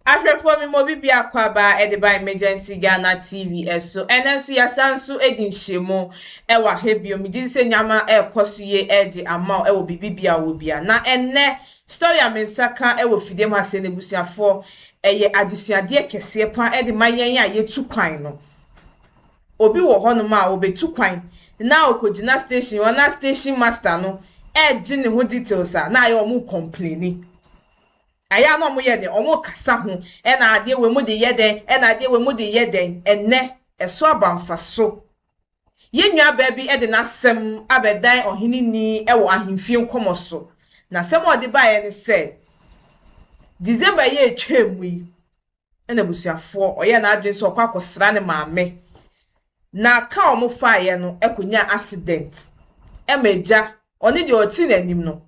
Ahwɛfoɔ me ma obi biako aba de ba Emergency Ghana TV so. Ɛnɛ nso yɛasan nso adi nhyiamu wɔ ha bio. Megye di sɛ nneɛma ɛrekɔ so yie de ama wo wɔ biribi bia wɔ bia. Na ɛnɛ story a me nsa ka wɔ fidie mu ha sɛ n'abusuafoɔ ɛyɛ adesuadeɛ kɛseɛ paa de ma yɛn a yɛtu kwan no. Obi wɔ hɔnom a ɔbɛtu kwan na ɔkɔgyina station hɔ na station master no ɛregye ne ho details a na ayɛ wɔn complaini. Ɛyɛ a na wɔyɛ dɛn? Wɔkasa ho, ɛna adeɛ wei mode yɛ dɛn, ɛna adeɛ wei mode yɛ dɛn. Ɛnnɛ, ɛso aba mfaso. Yɛn nuabaa bi de n'asɛm abɛdan ɔhene ni wɔ ahemfie nkɔmmɔ so. Na asɛm a ɔde baeɛ ne sɛ, December yi a ɛtwaa mu yi, ɛna abusuafoɔ, ɔyɛɛ n'adwene sɛ ɔkɔ akɔsra ne maame. Na kaa a wɔfaeɛ no kɔnyaa accident ɛma agya, ɔne deɛ ɔte n'anim no,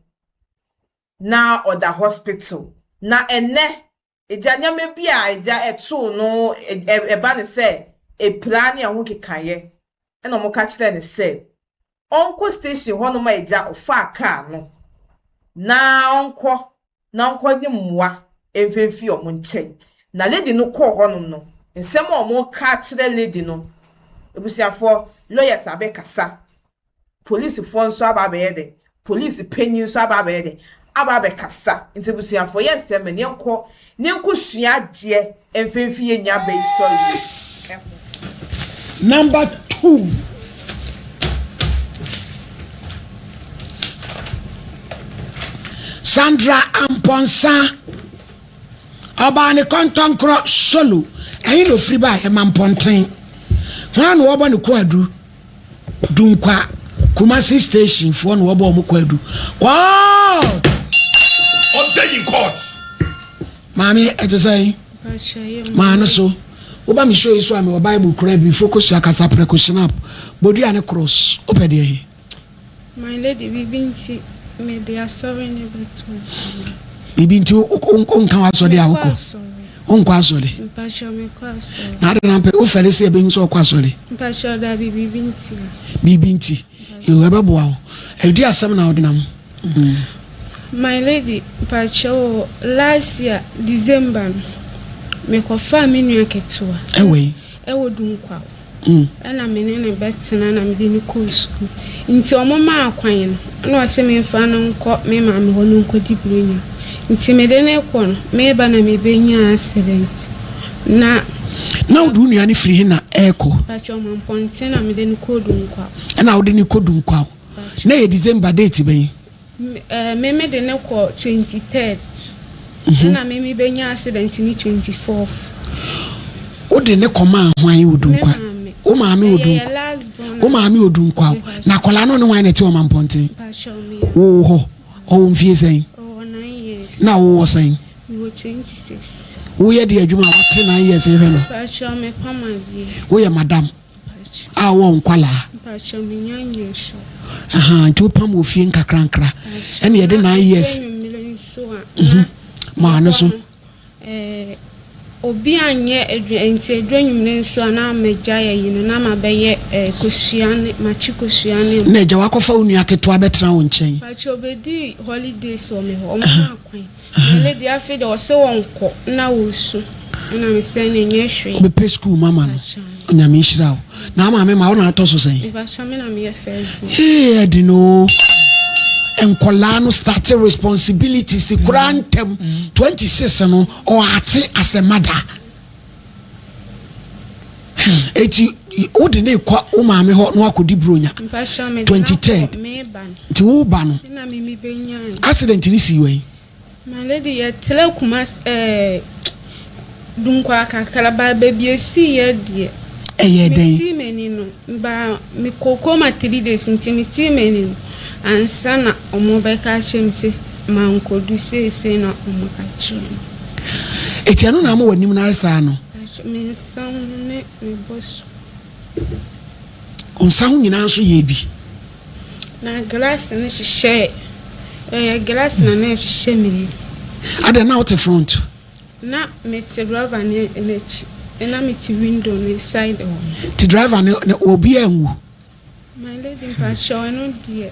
na ɔda hospital. Na ɛnnɛ, agya nneɛma bi a agya ɛtoo no ɛba ne sɛ epira ne ɛho kekaeɛ ɛna wɔka kyerɛɛ no sɛ ɔnkɔ station hɔnom a agya ɔfaa kaa no na ɔnkɔ na ɔnkɔgye mmoa mfimfi wɔn nkyɛn. Na lady no kɔɔ hɔnom no, nsɛm a wɔka kyerɛ lady no, abusuafoɔ, lawyers abɛkasa, polisifoɔ nso aba abɛyɛ dɛ, polisi panyin nso aba abɛyɛ dɛ, aba abɛkasa. Nti abusuafoɔ, yɛn nsɛm no, yɛnkɔ ne nkosua adeɛ mfimfi yɛn nua bɛyi story yi ho. Number 2. Sandra Amponsa. Ɔbaa ne kɔntɔnkorɔ solo. Ɛhe na ofiri baa ɛma mpɔnten. Hwan na wɔbɔ ne kwadu? Dunkwa Kumasi station foɔ na wɔbɔ wɔn kwadu. Court. Ɔda in court. Maame ɛte sɛn? Maa no so. Woba me show yi so a mewɔ Bible kura bi focus akasa prɛko snap. Bodua ne cross. Wopɛ deɛ he? My lady, bibi nti mede asɔre ne bɛto. Bibi nti wonka w'asɔre a wokɔ? Wonkɔ asɔre? Mpakyɛ mekɔ asɔre. Na ade na mpɛ wofɛre sɛ yɛbɛhu sɛ wokɔ asɔre? Mpakyɛ da bi bibi nti. Bibi nti. Yo ɛbɛboa wo. Ɛdi asɛm na wode nam. My lady, mpakyɛ o, last year December no mekɔfaa me nua ketewa. Ɛwɔ yi? Ɛwɔ Dunkwa. Ɛna me ne ne bɛtena na mede no kɔɔ sukuu. Nti ɔmo maa kwan no, ɛna ɔse memfa no nkɔ me maame hɔ no nkɔdi buronya. Nti mede ne kɔ no, meba na mebɛnya accident. Na Na wode wo nua no firi he na ɛɛkɔ? Mpakyɛ ɔma mpɔnten na mede no kɔɔ Dunkwa. Ɛna wode no kɔ Dunkwa. Na yɛ December date bɛn? Me me de ne kɔ 23rd. Ɛna me me bɛnya accident ne 24th. Wode ne kɔmaa hwan wɔ Dunkwa? Wo maame wɔ Dunkwa. Wo maame wɔ Dunkwa. Na akwadaa no ne hwan na ɛte ɔma mpɔnten? Wowɔ hɔ. Ɔwɔ mfie sɛn? Ɔwɔ 9 years. Na wowɔ sɛn? Mewɔ 26. Woyɛ de adwuma a wate 9 years hwɛ no? Mpakyɛ mepam adeɛ. Woyɛ madam a wɔ nkwalaa? Mpakyɛ menya nyɛ sure. Aha, nti wopam wɔ fie nkakrankra. Ɛna yɛde 9 years. Maa no so. Obi anyɛ adwuma nti adwuma nwumire nso a na magya yɛ yi no na mabɛyɛ kosua ne makye kosua ne. Na agya wakɔfa wo nua ketewa bɛtena wo nkyɛn. Mpakyɛ obedi holidays wɔ me hɔ ɔmo ma kwan. Na lady afei de ɔsɛ wɔnkɔ na wɔsu ɛna mesɛ ne nyɛ hwee. Wobɛpɛ school mama no. Onyame nhyira wo. Na maame ma wo na atɔ so sɛn? Mpakyɛ me na meyɛ first born. Ee ɛdi no. Nkɔlaa no start responsibilities koraa ntɛm. 26 no ɔate as a mother. Eti wode ne kɔ wo maame hɔ na wakɔdi buronya. 23rd. Nti wo ba no. Accident ni si wɛn? My lady yɛ tẹrɛ Kumasi Dunkwa kakra ba baabi esi yɛ deɛ. Ɛyɛ dɛn? Metii m'ani no ba mekɔ koma 3 days nti metii m'ani no ansa na ɔmo bɛka akyerɛ me sɛ mankodu seesei na ɔmo ka kyerɛ me. Eti ɛno na ama w'anim no ayɛ saa no? Me nsa ho ne me bɔ so. Wo nsa ho nyinaa nso yɛ bi? Na glass no hyehyɛ ɛyɛ glass na na ɛhyehyɛ m'ani. Adɛn na wote front? Na mete driver ne n'akyi na mete window ne side hɔ. Ti driver ne ne obi anwu? My lady mpakyɛw ɛno deɛ.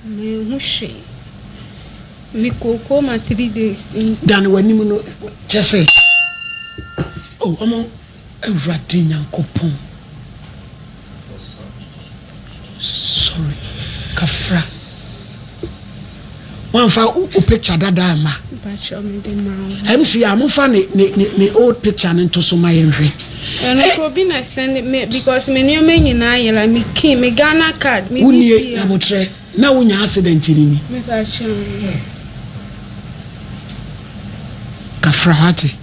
Manhu hwee. Mekɔ koma 3 days. Dane w'anim no kyɛ sɛ. Oh, ɔmo Awurade Nyankopɔn. Sorry, kafra. Wamfa wo picture dada amma. MC a mofa ne ne ne ne old picture no nto so ma yɛnhwɛ. Ɛno koro bi na send me because me nneɛma nyinaa yera me key me Ghana card me Wonie abotrɛ na wonya accident ni ni. Kafra wate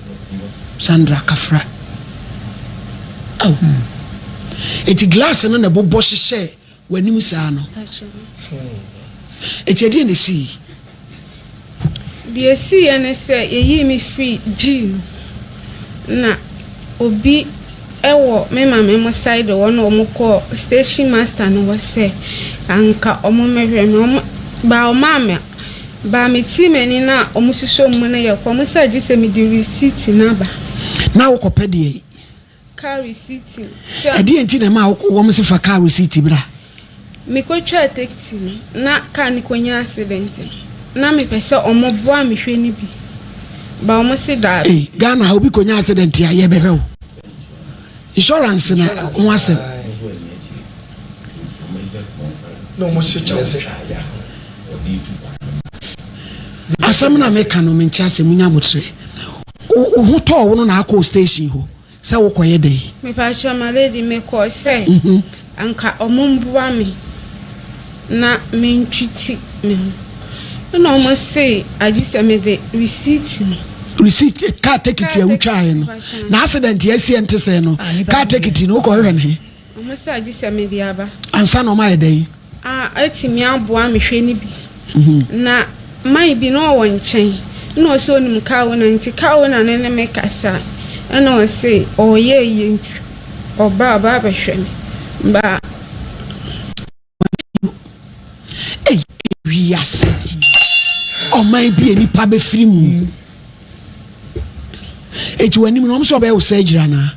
Sandra kafra. Aw. Eti glass no na ɛbobɔ hyehyɛ w'anim saa no. Eti ɛdeɛn na esii? Deɛ esiiɛ ne sɛ yɛyii me firii G mu na obi wɔ me maame mo side hɔ na wɔn kɔɔ station master no hɔ sɛ anka wɔn mmɛhwɛ me wɔn baa wɔn maa baa me tii m'ani na wɔn hyehyɛ wɔn mu no yɛ kɔ wɔn sɛ gye sɛ mede receipt no aba. Na wokɔpɛ deɛ? Car receipt sɛ. Ɛdeɛn nti na ɛmaa wɔn se fa car receipt bra? Mekɔtwaa taxi no na car no kɔnyaa accident no na mepɛ sɛ wɔn boa me hwɛ no bi but wɔn se daabi. Ei Ghana ha obi kɔnya accident a yɛbɛhwɛ wo insurance na ho asɛm. Asɛm na meka no mente asɛm munya abotrɛ wo ho tɔɔ wo no na akɔ station hɔ. Sɛ wo kɔ yɛ dɛn? Mepakyɛw my lady me kɔɔ sɛ anka ɔmo mboa me na me ntwiti me ho ɛna ɔmo se agye sɛ me de receipt no. Receipt car tekiti a wotwaeɛ no na accident a asi ɛnte sɛɛ no car tekiti no wokɔ hwehwɛ no he? Ɔmo se agye sɛ me de aba. Ansa na ɔmo ayɛ dɛn? A atumi aboa me hwɛ no bi. Na man bi na ɔwɔ nkyɛn na ɔse ɔnim car owner nti car owner no ne me kasa ɛna ɔse ɔyɛ yie nti ɔba a ɔba abɛhwɛ me ba. Ei wiase ɔman bi a nipa bɛfiri mu eti w'anim no wɔn sɛ ɔbɛyɛ wo surgery anaa?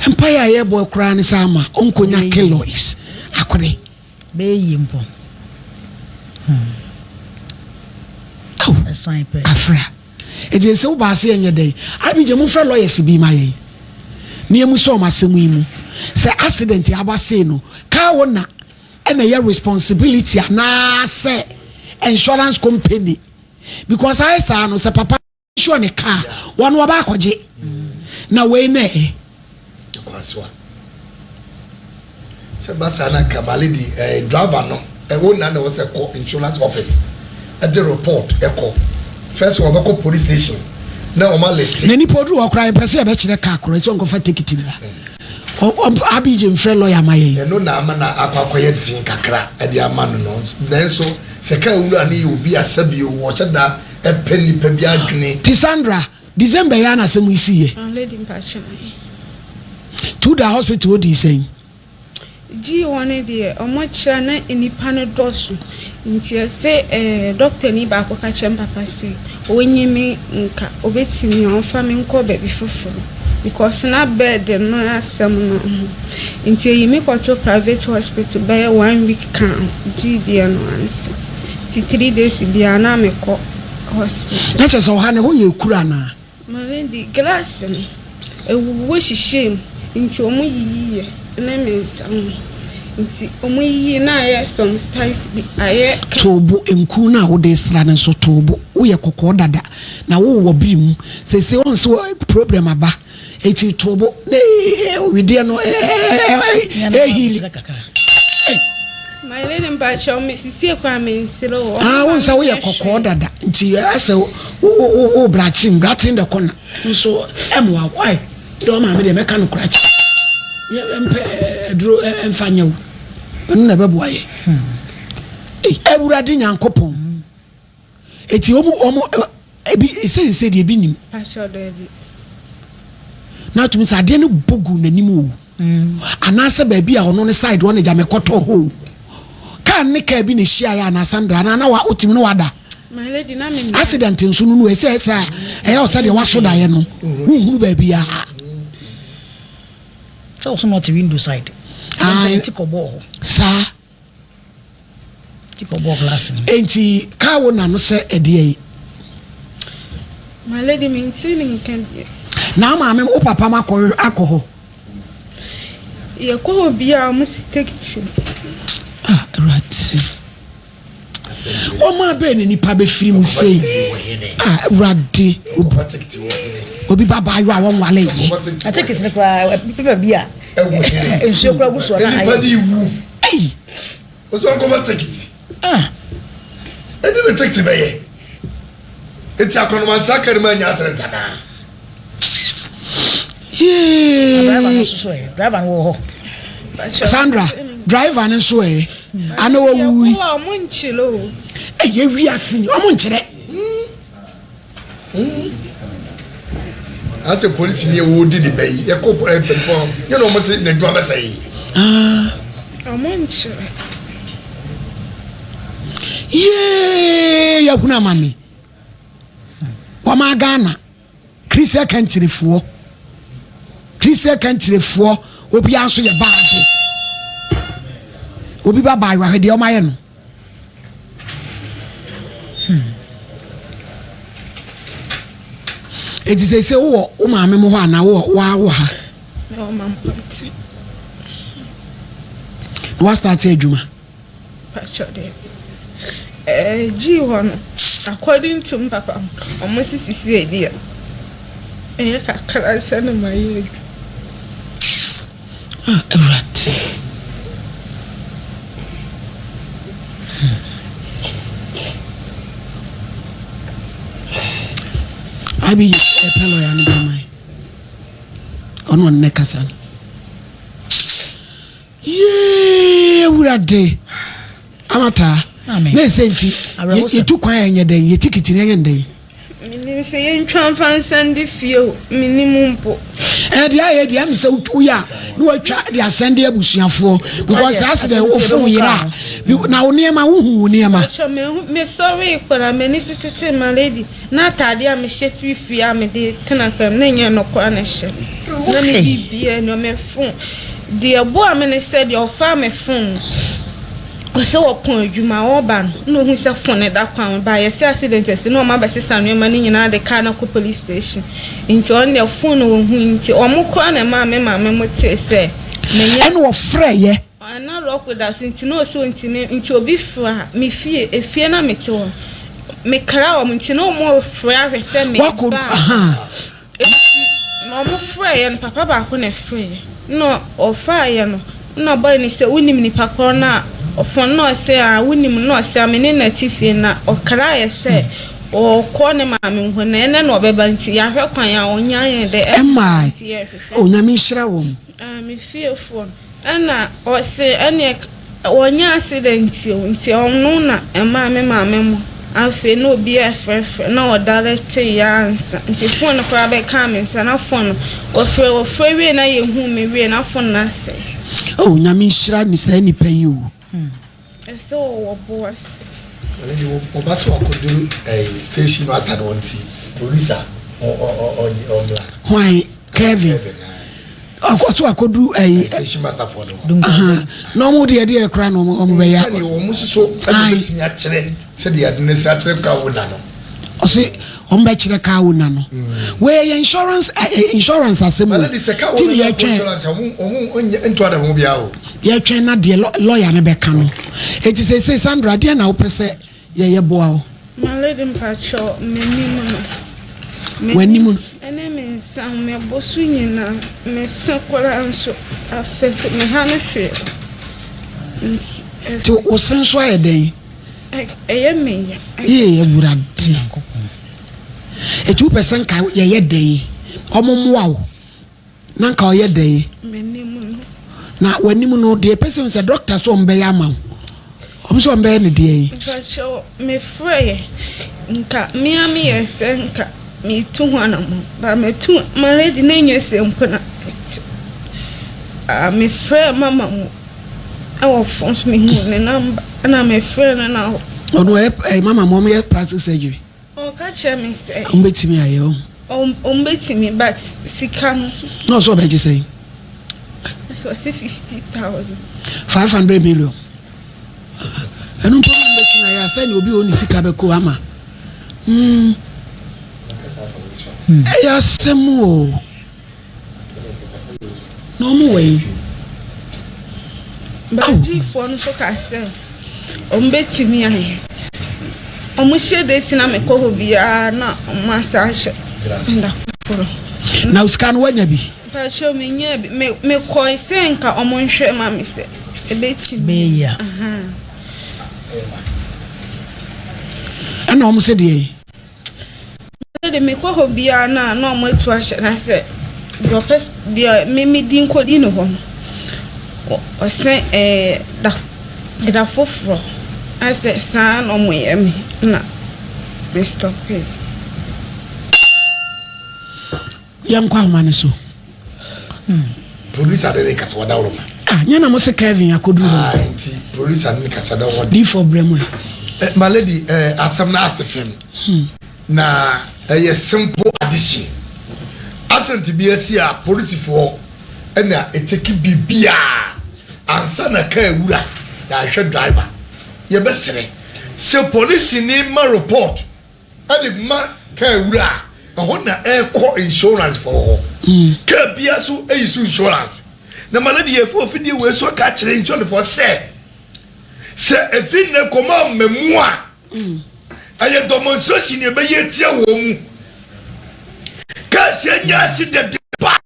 Mpaeɛ a yɛbɔ koraa ne sɛ ama ɔnkɔnya keloids akode. Bɛyɛ yie mpo. Hmm. Aw, Ɛsan pɛ. Afra. Enti sɛ wobaa se yɛnyɛ dɛn? Abigya momfrɛ lawyers bi ma yɛn na yɛmu sɛ ɔmo asɛm yi mu. Sɛ accident aba sei no, car owner ɛna ɛyɛ responsibility anaasɛ insurance company? Because ayɛ saa no sɛ papa insure ne car wɔn wɔba akɔgye na wei na ɛ. Sɛ ba saa na nka my lady eh, driver no ɛwɔ na na ɛwɔ sɛ kɔ insurance office ɛde report ɛkɔ first wɔbɛkɔ police station na wɔn alist. Na nipa oduru hɔ koraa yɛpɛ sɛ yɛbɛkyerɛ car korɔ ɛsɛ ɔnkɔfa tekiti mmra Abigye mfrɛ lɔya ma yɛn. Ɛno na ama na akɔ akɔyɛ den kakra ɛde ama no no nanso sɛ kaa wura no yɛ obi asɛbi o wɔhyɛ da ɛpɛ nipa bi adwene. Ti Sandra, December yi ara na asɛm yi sii yɛ. Ah lady mpakyɛ me. Ti wo da hospital hɔ dii sɛn? Gyii hɔ no deɛ ɔmo kyerɛ na nnipa no dɔso nti ɛsɛ eh doctor ni baako ka kyerɛ me papa sɛ ɔnyi me nka ɔbɛtumi a ɔmfa me nkɔ baabi foforɔ because na bed no asɛm no ho nti ɛyi me kɔto private hospital bɛyɛ one week ka ho gyii deɛ no ansa. Nti 3 days biara na mekɔ hospital. Na kyerɛ sɛ ɔha no ɛhɔ yɛ ekuro anaa? Maame de glass no ɛwuwɔ hyehyɛ mu nti ɔmo yiyi yɛ ne me nsa ho nti ɔmo yiyi na ayɛ some styles bi ayɛ. To bo, nku no a wode resra no nso to bo. Woyɛ kɔkɔɔ dada na wowɔ bere mu. Seesei woahu sɛ problem aba. Eti to bo na wedeɛ no ɛhili. My lady mpakyɛw me sisie koraa me nsere o. Ah wo nsa woyɛ kɔkɔɔ dada nti asɛ wo wo wo wo bratin bratin the corner nso ɛmoa why dɛ ɔmaame deɛ mɛka no koraa kyɛ yɛ mpɛ aduro ɛmfa nyɛ wo ɛno na ɛbɛboa yɛ awurade nyankopɔn Eti wɔn wɔn ebi sɛ sɛ deɛ ebi nim. Pastor daabi. Na atumi sɛ adeɛ no bɔ gu n'anim o. Mm. Anaasɛ baabi a ɔno ne side hɔ na gya mɛkɔtɔ hɔ o. Kaa ne kaa bi na ehyia yɛ anaa Sandra anaa na wa wotumi no wada. My lady na me. Accident nso no no ɛsɛ ɛsɛ a ɛyɛ ɔsɛ deɛ waso daeɛ no. Huhunu baabi a. Sɛ ɔso na ɔte window side. Ah. Nti kɔbɔɔ hɔ. Saa. Ti kɔbɔɔ glass no. Enti kaa wo na no sɛ ɛdeɛ yi. My lady mentee ne nka bio. Na wo maame wo papa ma akɔ akɔ hɔ? Yɛkɔ hɔ biara wɔn si tekiti. Ah Awurade. Wɔn a bɛyɛ na nipa bɛfiri mu sei. Ah Awurade. Obi ba baayewa a wɔnwale yi. Na tekiti no koraa pepa bi a nsuo koraa gu soɔ na ayɛ. Ei. Ɔsɛ ɔnkɔfa tekiti. Ah. Ɛde ne tekiti bɛyɛ. Eti akɔnomantra kari ma anya asɛrɛ ntadaa. Yee. Driver no nso so ɛ. Driver no wɔ hɔ. Sandra, driver no nso ɛ. Ana wɔwui. Ɔmo nkyerɛ o. Ɛyɛ wiase ni, ɔmo nkyerɛ. Asɛ polisi ni ɛwɔ di ne bɛ yi, yɛ kɔ mpanyinfoɔ no, yɛ na ɔmo se n'adwuma bɛsɛ yi. Ɔmo nkyerɛ. Yee, yɛhunu amane. Wɔma Ghana, Christian kantirefoɔ, Christian kantirefoɔ, obiara nso yɛ baade. Obi ba baayewa hwɛ deɛ ɔmayɛ no. Hmm. Eti sɛ sɛ wowɔ wo maame mo hɔ anaa wowɔ waa wɔ ha? Na wastate adwuma? Pakyɛ dɛ. Ɛɛ gyii hɔ no according to me papa ɔmo se sisi edi a ɛyɛ kakra ansa na mayɛ adwuma. Ah Awurade. Hmm. Abi ɛpɛ lɔya no bɛma yi. Ɔno ɔne kasa no. Yee Awurade. Amataa. Na ɛsɛ nti yɛtu kwan a ɛnyɛ dɛn yɛ tikiti no ɛnyɛ ndɛn. Menim sɛ yɛntwa mfa nsan de fie o menim mpo. Ɛɛ deɛ ayɛ deɛ ɛmi sɛ woyɛ a na watwa de asɛn de abusuafoɔ because saa sɛ dɛ wofon yera a na wo nneɛma wohu wo nneɛma. Atwa mehu mesɔree koraa m'ani so tetee ma lady. Na ataadeɛ a mehyɛ firi fie a mede tena kaa mu na ɛnyɛ ɛno koraa na ɛhyɛ me. Na me biribiara nni hɔ, me fon. Deɛ ɛboaa me ne sɛ deɛ ɔfaa me fon no, ɔsɛ ɔpɔn adwuma ɔreba no na ɔhu sɛ fon no da kwan ho. But yɛse accident asi na wɔabɛsesa nneɛma no nyinaa de kaa no akɔ police station. Nti ɔno deɛ fon no ɔhui nti wɔn koraa na ɛmaa me maame mo tee sɛ manya. Ɛna ɔfrɛeɛ. Na lɔko da so nti na ɔsɛ ɔntumi nti obi frɛ a me fie efie na mete hɔ me kra wɔn nti na wɔn frɛ ahwɛ sɛ me ba nti na wɔn frɛ yɛ no papa baako na ɛfrɛ yɛ na ɔfaa yɛ no na ɔbɔyɛ ne sɛ wonim nipa korɔ na ɔfɔn na ɔsɛ a wonim na ɔsɛ a me ne na te fie na ɔkra yɛ sɛ ɔkɔ ne maame hɔ na ɛnɛ na ɔbɛba nti yɛahwɛ kwan a ɔnya yɛn dɛ ɛmmaa nti yɛhwehwɛ Onyame nhyira wɔn. Me fiefoɔ no. Ɛna ɔse ɛneɛ wɔnyɛ accident o nti ɔno na ɛmaa me maame mo afei na obi ɛfrɛfrɛ na ɔdarecte yɛ ansa nti phone no koraa bɛkaa me nsa na phone no wɔfrɛ wɔfrɛ wie na yɛhuu me wie na phone no asɛe. Oh Nyame nhyira ne saa nipa yi o. Ɛsɛ ɔwɔ bo ase. Ɔno deɛ ɔba sɛ wakɔduru ɛyi station master no nti police a ɔmmra. Hwan Kevin ɔkɔ so akɔduru ɛyi station master foɔ no. Na ɔmo deɛ deɛ kora na ɔmo bɛyɛ. Sɛdeɛ wɔn nso ɛna bɛtumi akyerɛ sɛdeɛ ade no si akyerɛ kaa wo na no. Ɔse wɔn bɛkyerɛ kaa wo na no. Mm. Wei yɛ insurance eh, eh, insurance asɛm o. Ti ni yɛtwɛn. Yɛtwɛn na deɛ lɔya no bɛka no. Eti sese Sandra deɛ na wopɛ sɛ yɛyɛ boa wo. My lady mpakyɛw m'anim no. W'anim no. Ɛne me nsa ho me bo so nyinaa me se koraa nso affect me ha no hwee. Nti wo se nso ayɛ dɛn? Ɛyɛ me ya. Yee Awurade. Eti wopɛ sɛ nka yɛyɛ dɛn? Ɔmo mmoa wo na nka ɔyɛ dɛn? M'anim no. Na w'anim no deɛ ɛpɛ sɛ sɛ dɔkta sɛ ɔmo bɛyɛ ama wo. Ɔmo sɛ ɔmo bɛyɛ no deɛ yi. Mpakyɛw mefrɛ yɛ nka mea meyɛ sɛ nka metu ho anamɔ ba metu ma lady na nyɛ sɛ mpo na ɛte. Ah mefrɛ mama mu. Ɛwɔ fon so mehuu ne number ɛna me frɛ no na. Ɔno ɔyɛ ɛɛ mama mo ɔmo yɛ plastic surgery. Ɔka kyerɛ me sɛ. Ɔmo betumi ayɛ o. Ɔmo betumi but sika no. Na ɔsɛ ɔbɛgye sɛn. Ɛsɛ ɔsɛ 50,000. 500 million. Ɛno mpo na ɔmo betumi ayɛ asɛ ne obi a ɔne sika bɛkɔ ama. Mm. Ɛyɛ asɛm o. Na ɔmo wɔ yi. Bagyifoɔ no nso kaa sɛ ɔmo bɛtumi ayɛ. Ɔmo hyɛ date na mekɔ hɔ biara na ɔmo asan ahyɛ da foforɔ. Na sika no woanya bi? Mpakyɛw menyaa bi. Me mekɔe sɛ nka ɔmo nhwɛ ma me sɛ ɛbɛtumi. Bɛyɛ yie a. Ahaa. Ɛna ɔmo se deɛn? Me de mekɔ hɔ biara no a na ɔmo atu ahyɛ na sɛ deɛ ɔpɛ deɛ me medi nkɔdi ne hɔ no ɔsɛ ɛɛ da da foforɔ asɛ saa na ɔmo yɛ me na me stɔpee. Yɛnkɔ ahoma no so. Producer de ne kasa wada woroma. Ah, nyɛ na mo se Kevin akoduru hɔ. Ah, nti producer ne kasa da hɔ. Di fɔ brɛ mu. Eh, my lady, eh, asɛm na ase fam. Na ɛyɛ simple addition. Accident bi asi a polisifoɔ ɛna eteki biribiara ansa na kaa wura yɛahwɛ driver. Yɛbɛsrɛ sɛ polisini ma report de ma kaa wura a, ɛhɔ na ɛkɔ insurance fɔ hɔ. Kaa bia so eyi so insurance. Na ma lady yɛ fo ofidie wei so ka kyerɛ insurance fɔ sɛ sɛ efi nnɛ kɔma mmamu a ɛyɛ demonstration na ɛbɛyɛ atia wɔn mu. Kaa si anya accident pa.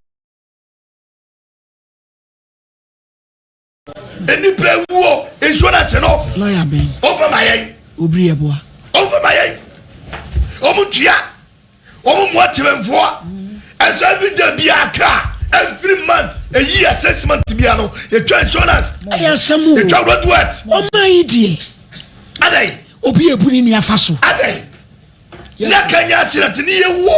Nnipa awuo insurance no. Lawyer bɛn. Ɔnfa ma yɛn. Obiri yɛ boa. Ɔnfa ma yɛn. Ɔmo ntua. Ɔmo mua kyerɛnfoɔ. Ɛnso every day biara car every month eyi yɛ 6 months biara no yɛtwa insurance. Ɛyɛ asɛm o. Yɛtwa road worth. Ɔman yi deɛ. Adɛn. Obi ebu ne nua fa so. Adɛn. Na kanya accident ne yɛ wuo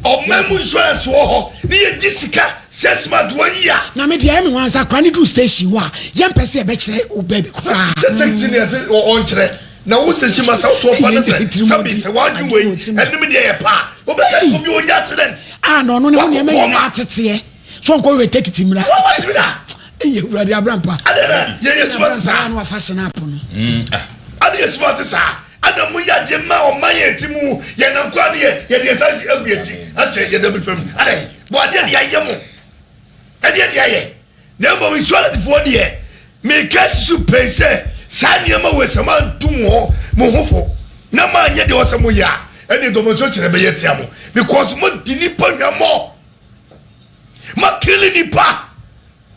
ɔman mu insurance wɔ hɔ ne yɛ gye sika 6 months wɔn yi a. Na me deɛ ɛyɛ me nwansa koraa ne duru station hɔ a yɛn mpɛ sɛ yɛbɛkyerɛ wo baabi koraa. Sɛ taxi ne ɛsɛ ɔnkyerɛ na wo station ma sɛ wotoɔ pa ne sɛ sɛbi sɛ wadwe wei ɛnim deɛ yɛ paa wobɛka sɛ obi ɔnya accident. A na ɔno ne ho nneɛma nyinaa teteɛ so ɔnkɔ hwɛ tekiti mmra. Wɔn wɔ tumi da. Eyi awurade abrampa. Adɛ na yɛ yɛ suma te saa. Na wafa snap no. Adɛ yɛ suma te saa. Ada mo yɛ adeɛ ma ɔman yɛn ti mu yɛn nam koraa ne yɛ yɛde yɛn nsa agu yɛn ti ahyɛ yɛn dabi fam adɛ bɔ adeɛ de ayɛ mo ɛdeɛ de ayɛ na mmom Israelfoɔ deɛ meka susu pɛn sɛ saa nneɛma wɔ sɛ manto mo hɔ mo ho fo na maanyɛ deɛ ɔsɛ mo yɛ a ɛne dɔmɔnso kyerɛ bɛyɛ tia mo because mo di nipa hwammɔ mo kili nipa.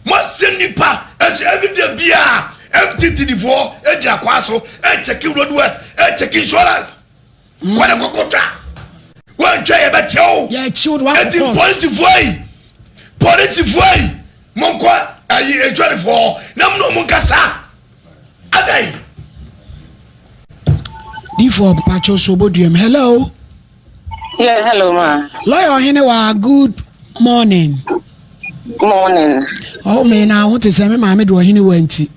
Moasɛ nnipa nso everyday biaa MTTD foɔ gyina kwaa so ɛkyɛke road worth ɛkyɛke insurance wɔde kɔkɔ twa wɔntwa yɛbɛkyɛw ɛti polisifoɔ yi polisifoɔ yi monkɔ ayi adwarifoɔ na mo ne ɔmo nkasa adai. Difoɔ mpakyɛw so oboduam hello. Yeah, hello ma. Lawyer Ɔhene wa good morning. Morning. Oh me na ho te sɛ me maame de ɔhene wa nti.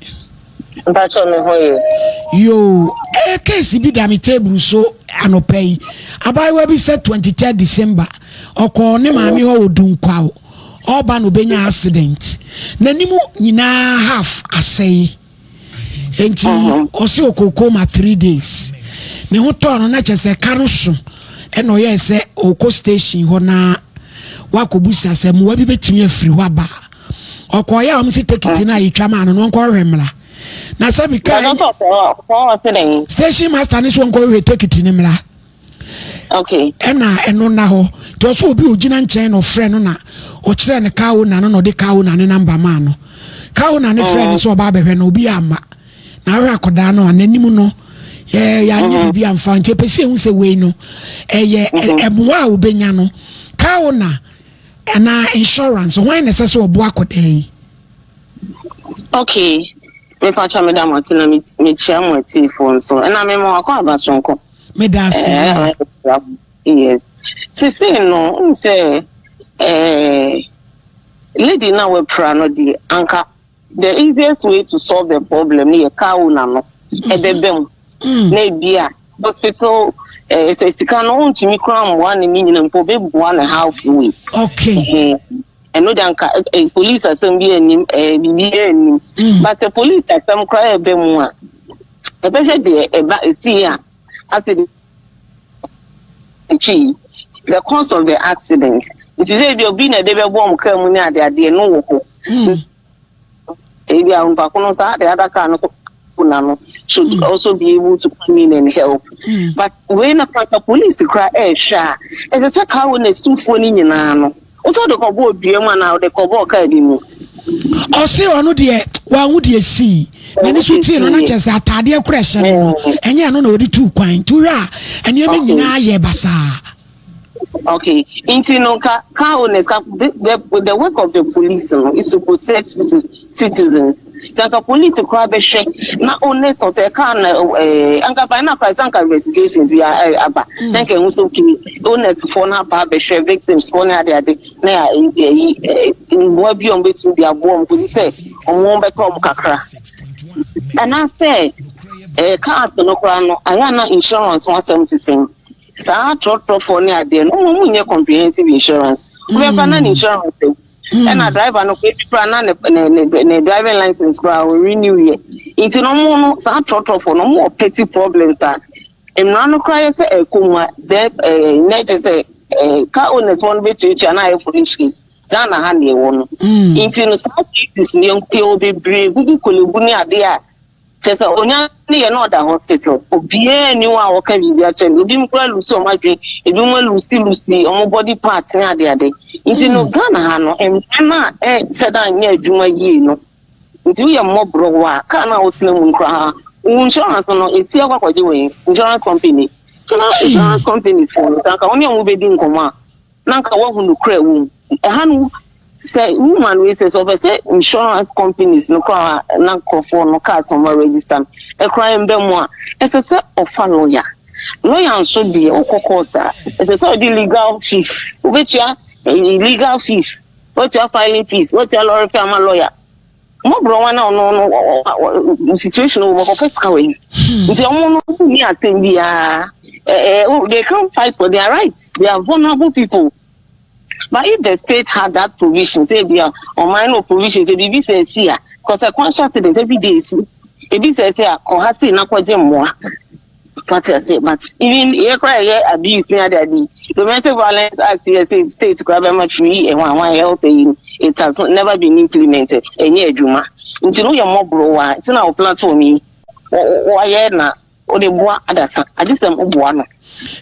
Mpakyɛw me ho ye. Yoo, eh case bi da me table so anɔpa yi. Abaayewa bi sɛ 23 December ɔkɔɔ ne maame hɔ wɔ Dunkwaw. Ɔba na obenya accident. N'anim nyinaa half asɛe. Enti ɔse ɔkɔɔ coma 3 days. Ne ho tɔɔ no na kyerɛ sɛ ka no so ɛna ɔyɛɛ sɛ ɔkɔ station hɔ na wakɔbusa sɛ mmoa bi bɛtumi afiri hɔ aba. Ɔkɔɔyɛ a wɔn si tekiti no a yɛtwa maa no no ɔnkɔhwehwɛ mmra. Na sɛ bi kaa station master ne so ɔnkɔhwehwɛ tekiti no mmra. Ɛna ɛno nna hɔ nti ɔsɛ obi ogyina nkyɛn na ɔfrɛ no na ɔkyerɛ no kaa owner no na ɔde kaa owner ne number maa no. Kaa owner ne frɛ no sɛ ɔba abɛhwɛ no obi amma. Na ahwɛ akɔdaa no a n'anim no yɛ yɛanyɛ biribi amfa nti ɛpɛ sɛ ehu sɛ wei no ɛyɛ ɛmoa a obenya no kaa owner anaa insurance hwan na ɛsɛ sɛ ɔboa akɔdaa yi. Okay, mepakyɛ meda mo ase na mekyia mo atiefoɔ nso ɛna mema wakɔ aba sonko. Meda ase. Yes. Sisi no, n sɛ lady na wapira no deɛ anka the easiest way to solve the problem no yɛ car owner no ɛbɛbɛ mu na ebi a hospital sɛ sika no ntumi kura mmoa ne ne nyina mpo ɔbɛboa ne half way. Ɛno de anka police asɛm bi anim biribi anim, but sɛ police asɛm koraa ɛbɛ mu a ɛbɛhwɛ deɛ ɛba esi a accident akyi. The cause of the accident. Nti sɛ ebi obi na ɛde bɛbɔ wɔn kaa mu ne adeadeɛ no wɔ hɔ. Ebi a nipa ko no saa the other car no so na no should also be able to come in and help. But wei na kora police kora ɛrehwɛ a ɛsɛ sɛ car owners tufoɔ no nyinaa no wosɛ ɔde kɔbɔɔ dua mu anaa ɔde kɔbɔɔ kaa bi mu. Ɔse ɔno deɛ wanhu deɛ sii n'ani so tii no na kyerɛ sɛ ataadeɛ kora ɛhyɛ no no ɛnyɛ ɛno na ɔde tuu kwan nti wohwɛ a nneɛma nyinaa yɛ basaa. Okay, nti no ka car owners ka the work of the police no is to protect citizens. Nka police koraa bɛhwɛ na owners of the car na ɛɛ anka by now koraa anka investigations bi aba na nka ehu so okay owners foɔ no aba abɛhwɛ victims foɔ ne ade ade na yɛ ɛyi mmoa bi a wɔn bɛtumi de aboa wɔn kɔsi sɛ wɔn bɛtɔ wɔn kakra anaasɛ ɛɛ cars no koraa no ayɛ ana insurance ho asɛm te sɛn saa trɔtrɔfoɔ ne adeɛ no wɔn mu nyɛ comprehensive insurance wobɛfa na ne insurance ɛna driver no kɔ ebi koraa na ne ne ne ne driving license koraa o renew yɛ nti no ɔmo no saa trɔtrɔfoɔ no ɔmo wɔ petty problems a mmara no koraa yɛ sɛ ɛkɔ mu a dɛ ɛɛ na ɛkyɛ sɛ ɛɛ car owners wɔn bɛtuatua na ayɛ police case. Ghana ha na ɛwɔ no nti no saa cases no yɛwɔ bebree gugu Korle Bu ne adeɛ a kyerɛ sɛ onya ne yɛ na ɔda hospital, obiara ni hɔ a wɔka biribi akyerɛ no. Ebi mu koraa lose ɔmo adwene, ebi mu lose lose ɔmo body part ne adeade. Nti no Ghana ha no mmara no a ɛsɛ dɛ anyɛ adwuma yie no nti woyɛ mmɔborɔ wɔ a kaa no a wotena mu koraa wo insurance no esi akɔ akɔgye wɔ insurance company insurance companies fo no sanka wɔn ne ɔmo bɛdi nkɔmɔ a na nka wɔahu no kura wɔ mu. Ɛha no sɛ woman wei sɛ ɔpɛ sɛ insurance companies no koraa na nkurɔfoɔ no cars ɔmo register no ɛkoraa mbɛ mu a ɛsɛ sɛ ɔfa lawyer. Lawyer nso deɛ wokɔ court a ɛsɛ sɛ ɔde legal fees wobɛtua, legal fees wotua, filing fees wotua, lorry fare ama lawyer. Mmɔborɔ wa na ɔno no situation wɔ kɔpɛ sika wɔ yi nti ɔmo no ni asɛm biara ɛɛ they can't fight for their rights. They are vulnerable people. But if the state had that provision, say bi a ɔman no provision say biribi sɛ esi a, cause ɛkwan accident every day esi ebi sɛ esi a ɔha si na kɔgye mmoa pati ase. But even yɛ kora yɛ abuse ni ade ade, Domestic Violence Act yɛ sɛ state kora bɛma free ɛho ahwan health yi, it has never been implemented. Ɛnyɛ adwuma. Nti no yɛ mmɔborɔ wa nti na wɔ platform yi wɔayɛ na wɔde boa adasa ade sɛ moboa no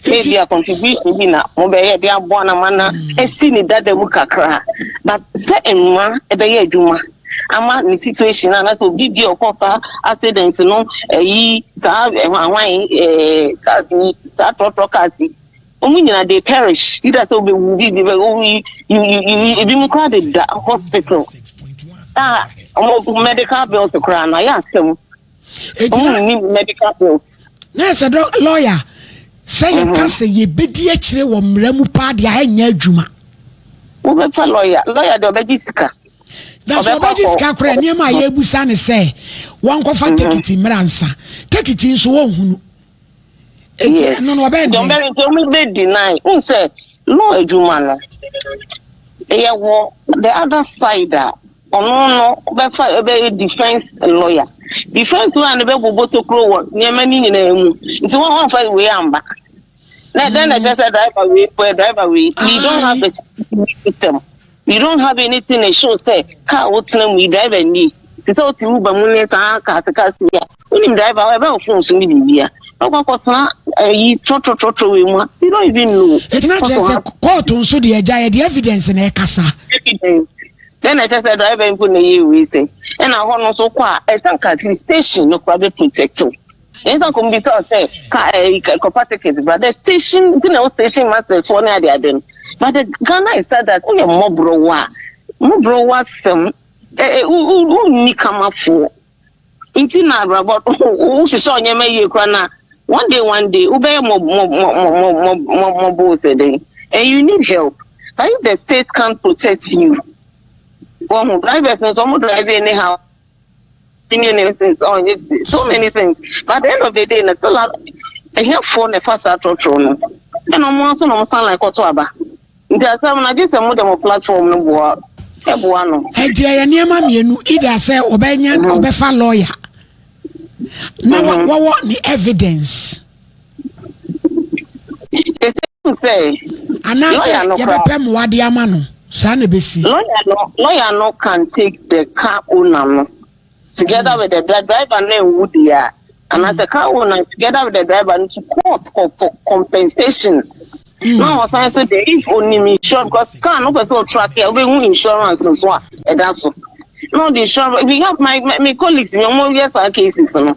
maybe a contribution bi na mobɛyɛ de aboa na ma na esi ne dada mu kakra. But sɛ mmara ɛbɛyɛ adwuma ama ne situation a na sɛ obi bi a ɔkɔ saa accident no ɛyi saa ɛho ahwan cars yi saa trɔtrɔ cars yi wɔn nyinaa they perish, either sɛ obewu bi bi bɛ owu yi yi ebi mu koraa de da hospital a wɔn medical bills koraa na ayɛ asɛm wɔn ni medical bills. Na ɛsɛ dɛ lawyer sɛ yɛka sɛ yɛbɛdi akyire wɔ mmara mu paa deɛ ɛnyɛ adwuma. Wobɛfa lawyer, lawyer deɛ ɔbɛgye sika. Na sɛ ɔbɛgye sika koraa, nneɛma a yɛbusa ne sɛ wɔnkɔfa tekiti mmara nsa tekiti nso wɔnhunu eti ɛno no ɔbɛyɛ ne ɔbɛyɛ nti ɔmo bɛ deny n sɛ law adwuma no ɛyɛ wɔ the other side a ɔno no ɔbɛfa ɛbɛyɛ defence lawyer. Defence lawyer no bɛbobɔ tokuro wɔ nneɛma no nyinaa mu nti wɔn wɔnfa wei amba na ɛdɛn na ɛkyerɛ sɛ driver wei pɛ driver wei. We don't have a system, we don't have anything that show sɛ car wotena mu yi driver nie te sɛ wote Uber mu ne saa cars cars yi a wonim driver ɛbɛ wo phone so ne biribia ɔkɔ akɔtena ɛyi trɔtrɔtrɔtrɔ wei mu a you don't even know. Eti na kyerɛ sɛ court nso deɛ agya yɛde evidence na ɛkasa. Evidence then ɛkyɛ sɛ driver mpo na ɛyɛ wei sɛ ɛna hɔ no nso kɔ a ɛsɛ nka at least station no koraa bɛ protect wo ɛnsa nkɔm bi sɛ sɛ ka ɛyi kɔfa ticket bra the station nti na ɛwɔ station masters foɔ ne ade ade no. But the Ghana is said that woyɛ mmɔborɔ wa mmɔborɔ wa sɛm ɛ ɛ wo wo nni kamafoɔ nti na abrabɔ wohyehyɛ ɔnyɛma yie koraa na one day one day wobɛyɛ mɔ mɔ mɔ mɔ mɔ mɔ mɔbɔ sɛ den and you need help. But if the state can't protect you, wɔn ho drivers nso ɔmo drive anyhow, things oh so many things, but at the end of the day na still ɛhɛfoɔ na ɛfa saa trɔtrɔ no ɛna ɔmo nso na ɔmo san like kɔtɔ aba. Nti asɛm na gye sɛ mo de mo platform no boa ɛboa no. Ɛnti ɛyɛ nneɛma mmienu, either sɛ ɔbɛnya ɔbɛfa lawyer na wɔwɔ ne evidence. Ɛsɛ sɛ Anaasɛ yɛbɛpɛ mmoa de ama no. Saa na ɛbɛsi. Lawyer no lawyer no can take the car owner no together with the driver no nwu deɛ a anaasɛ car owner together with the driver no to court for, for compensation. Na ɔsan so deɛ if onim insurance because car no pɛ sɛ ɔtrack a wobɛhu insurance nso a ɛda so. Na ɔde insurance we have my my, my colleagues ni wɔn yɛ saa cases no.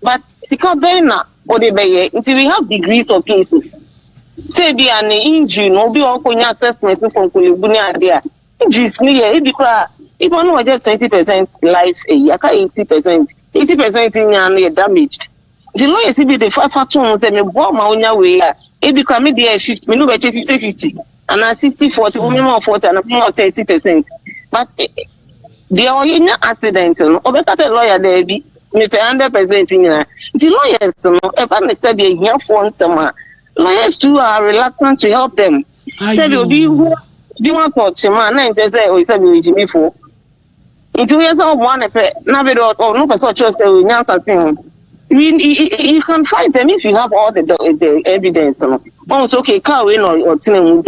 But sika bɛn na wode bɛyɛ? Nti we have degrees of cases. Sɛ ebi a ne injury no obi a ɔkɔnya assessment no from Korle-Bu ne ade a, injuries no yɛ ebi koraa ebi ɔno wɔ just 20% life eyi aka 80%. 80% nyinaa no yɛ damaged. Nti lawyers bi de fa fa to ho sɛ meboa ma wonya wei a ebi koraa me deɛ yɛ 50 me ne wo bɛkyɛ 50 50 anaa 60 40 wo mema wo 40 anaa mema wo 30%. But eh, Deɛ ɔyɛ nya accident no ɔbɛka sɛ lawyer daabi mepɛ 100% nyinaa nti lawyers no ɛba ne sɛdeɛ ahiafoɔ nsɛm a lawyers too are reluctant to help them sɛdeɛ obi hu bi ho atɔ kyema a na nkyɛ sɛ ɔyɛ sɛdeɛ ɔyɛ gyimifoɔ nti woyɛ sɛ ɔboa ne pɛ na afei deɛ ɔno pɛ sɛ ɔkyerɛ sɛ ɔyɛ nyansa sen ho we you can fight them if you have all the the evidence no ɔn sɛ okay car wei na ɔtena mu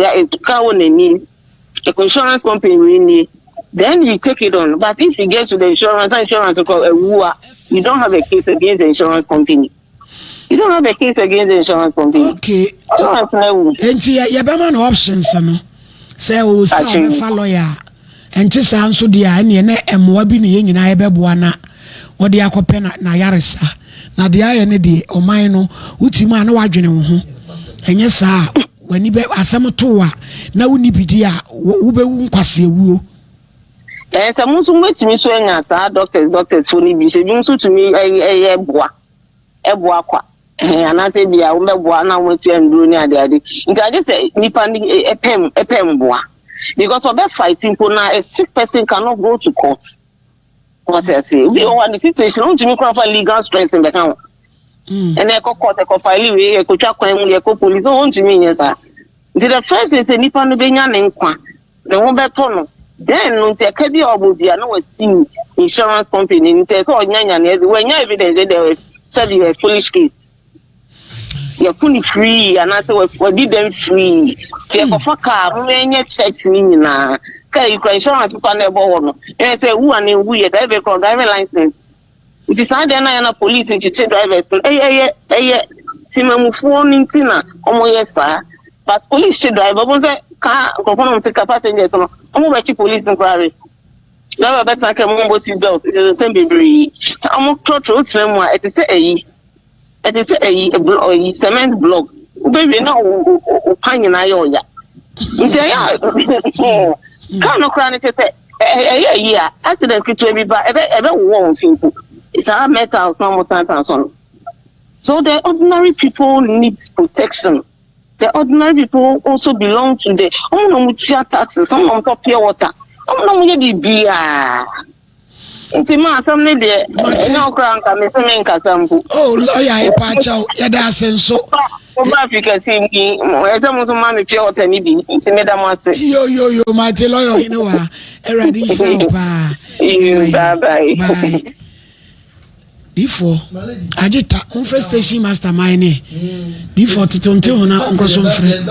car wɔ n'anim Insurance company wei nie then you take it on but if you get to the insurance na insurance kɔ ewu a you don't have a case against the insurance company you don't have a case against the insurance company. Okay. Insurance na ewu. Nti yɛbɛma no options no sɛ ɔwɔ sika ɔbɛfa lawyer a ɛnte saa nso deɛ a ɛneɛ na mmoa bi ne yɛn nyinaa yɛbɛboa na wɔde akɔpɛ na n'ayaresa na deɛ ayɛ no deɛ ɔman no wotim a na wadwene wo ho ɛnyɛ saa a W'ani bɛ asɛm to wo a na wonni bi di a, wobɛwu nkwaseawuo. Ɛɛ sɛ mo nso mobɛtumi nso anya saa doctors doctors fo no bi nso ebinom nso tumi ɛyɛ boa ɛboa kwa ɛhɛn anaasɛ ebi a wɔbɛboa na wɔatua nnuro ne ade ade nti agye sɛ nipa no ɛpɛ ɛpɛ mboa because ɔbɛ fight mpo na a sick person cannot go to court. Wate ase? Obi wɔ hɔ a ne situation ontumi koraa fa legal stress mbɛka ho. Ɛna ɛkɔ court ɛkɔ file wei ɛkɔtwa kwan mu yɛkɔ police ontumi nyɛ saa. Nti the first thing sɛ nipa no benya ne nkwa ne ho bɛtɔ no then no nti ɛka bi a ɔbɔ bia na wasi insurance company nti ɛsɛ ɔnya nya ne wanya evidence dɛ sɛbi yɛ foolish case. Yɛko no free anaasɛ wadi dɛm free. Nti yɛkɔfa car mo yɛnyɛ checks ne nyinaa. Car yi kura insurance pa na ɛbɔ hɔ no. Ɛyɛ sɛ ewu anaa enwu yɛ driver kura driving license. Nti saa deɛ na yɛ na police nkyekye drivers no ɛyɛ ɛyɛ ɛyɛ temamufoɔ no nti na wɔn yɛ saa. But police kye driver wɔn sɛ car nkurɔfoɔ na wɔn te car passengers no wɔn bɛkye police nkoraa we. Driver bɛtena car mu wɔn bɔ seat belt nti nsɛm bebree. Wɔn trɔtrɔ wotena mu a ɛte sɛ ɛyi. Ɛte sɛ ayi blo ayi cement block. Wobɛwie na wo wo pa nyinaa yɛ ɔya. Nti ɛyɛ a kaa no koraa no kyɛ sɛ ɛyɛ ayi a accident ketewa bi ba ɛbɛ ɛbɛwowɔ wɔn fi mpo. Saa metals na wɔn tantan so no. So the ordinary people need protection. The ordinary people also belong to the wɔn na wɔn tua taxes, wɔn na wɔn tɔ pure water, wɔn na wɔn yɛ biribiara. Nti ma asɛm no deɛ ɛnyɛ wo koraa nka mese menkasa mpo. Oh lɔya yɛpa akyɛw yɛda ase nso. Mo ba afi kɛse mu yi ɛsɛ mo nso ma me pure water no bi nti meda mo ase. Yo yo yo mate lɔya ɔhene wa awurade nhyira wo paa. Bye bye. Bye. Difoɔ agye ta momfrɛ station master man ne difoɔ tete nte ho na ɔnkɔ so mfrɛ.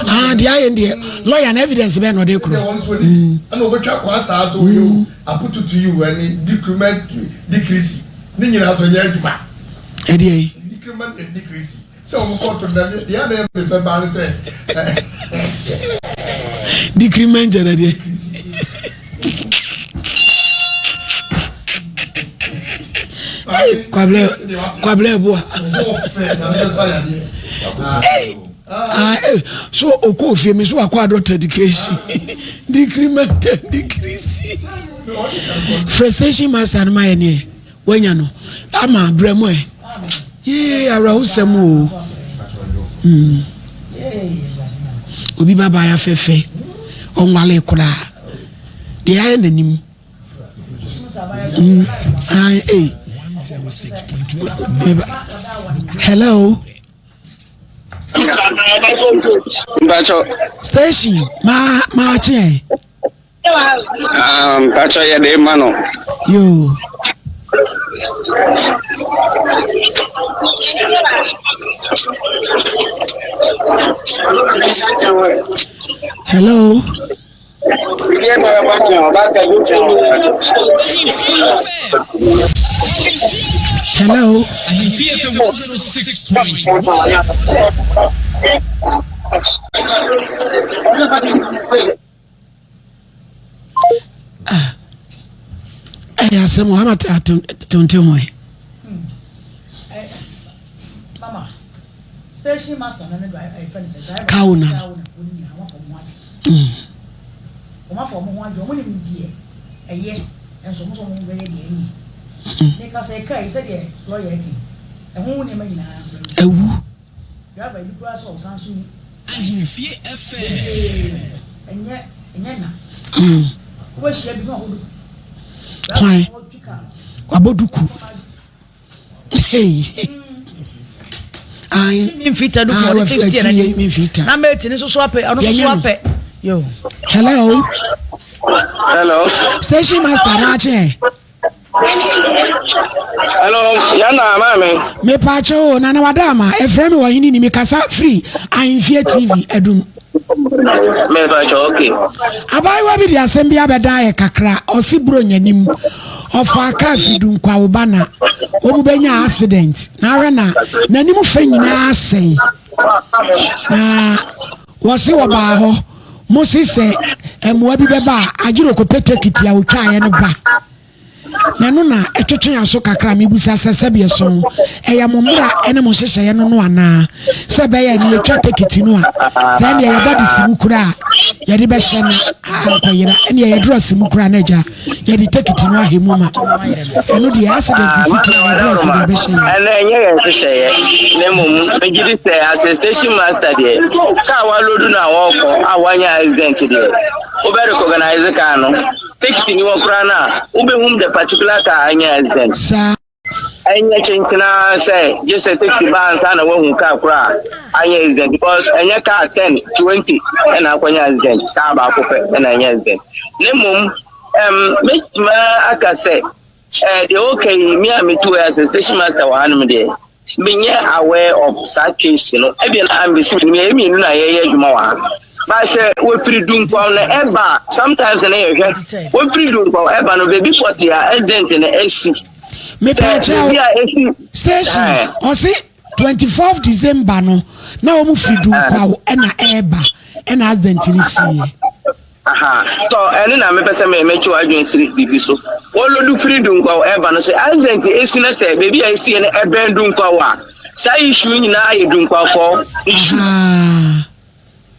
Ah deɛ ayɛ deɛ lawyer na evidence bɛn na ɔde korɔ. Ɛna ɔbɛtwa kwan saa so yɛ o apututu yi o ɛne decrement decrease ne nyinaa so nyɛ adwuma. Ɛdeɛ yi. Decrement and decrease. Sɛ wɔn kɔ to na deɛ na ɛyɛ fɛ baa ne sɛ. Decrement ɛna deɛ. Kwabrɛ kwabrɛ ɛboa. Ah, eh, so okɔ ofie mi so wakɔ adult education decrement and decrease. Frustration master no ma yɛ neɛ. Wanya no ama brɛ mu ɛ. Yee awerɛhosɛm o. Mm. Obi ba baaya fɛfɛ ɔnwale koraa. Deɛ ayɛ n'anim. Mm. Ai, ei. Hello. Station ma ma kyeɛ. Mpakyɛ yɛde ma no. Yoo. Hello. Hello. Ah. Ɛyɛ asɛm o, ama tonte ho ɛ. Kawo na. Ewu. Driver bi koraa sɛ ɔsan so ni. Ahemfie FM. Ɛnyɛ ɛnyɛ na. Wobɛhyia bi na wabɔ duku. Hwan? Wabɔ duku. Hey. Ayi. Mi nfita duku ɔde ti ti ɛna mi nfita. Na mate ni soso apɛ ɔno soso apɛ. Yo. Hello. Hello. Station master n'akye. Hello, yana maame. Mepaakyɛ o, Nana Wadaama, ɛfrɛ me ɔhene ni, mekasa firi Ahemfie TV adum. Mepaakyɛ, okay. Abaayewa bi de asɛm bi abɛdan yɛ kakra, ɔse Buronya nim, ɔfaa kaa firi Dunkwawoba na wɔn bɛnya accident, na ahwɛ na n'anim fɛ nyinaa asɛe. Na wɔse wɔbaa hɔ, mo se sɛ mmoa bi bɛba a, agyere ɔkɔpɛ tekiti a ɔtwaeɛ no ba. Na ɛno na ɛtwetwe aso kakra a mebisa sɛ, sɛbi ɛso ɛyɛ mo mmara ne mo nhyehyɛeɛ no no anaa? Sɛ ɛbɛyɛ ne yɛtwa tekiti no a, sɛ ɛneɛ yɛbɔ de si mu kura a, yɛde bɛhyɛ no ankɔyera, ɛneɛ yɛdorɔ si mu kura no agya, yɛde tekiti no ahɛ mu ma. Ɛno deɛ accident si kura yɛdorɔ si deɛ ɛbɛhyɛ yɛ. Ɛno ɛnyɛ yɛn nhyehyɛeɛ, na mmom megye di sɛ as a station master deɛ, kaa walodu no a wɔrekɔ a wɔanya accident deɛ, wobɛ recognize kaa no. Tekiti ni hɔ koraa no a, wobɛhum the particular car anya accident. Saa. Ɛnyɛ kyenkyen ara sɛ gye sɛ tekiti ba ansa na woahu car koro a anya accident because ɛnyɛ car 10, 20 ɛna akɔnya accident, car baako pɛ ɛna anya accident. Ne mmom, um, mɛtumi aka sɛ eh, deɛ ɔka yi, me a metu as a station master wɔ hanom deɛ, Menyɛ aware of saa case no. Ebia na ambesi m'anim, yɛyɛ mmienu na yɛyɛ adwuma wɔ ha. But sɛ wɔfiri Dunkwaw na ɛba a, sometimes na yɛhwɛ, wɔfiri Dunkwaw ɛba no, baabi pɔtee a accident no asi. Sɛ baabi a esi. Station, ɔse 24 December no, na wɔn firi Dunkwaw ɛna ɛɛba, ɛna accident no siiɛ. Aha, tɔ ɛno na mepɛ sɛ me metwe w'adwene siri biribi so. Wɔlodu firi Dunkwaw ɛba no sɛ accident esi na sɛ baabi a esiɛ no ɛbɛn Dunkwaw a, saa issue nyinaa yɛ Dunkwafɔɔ issue.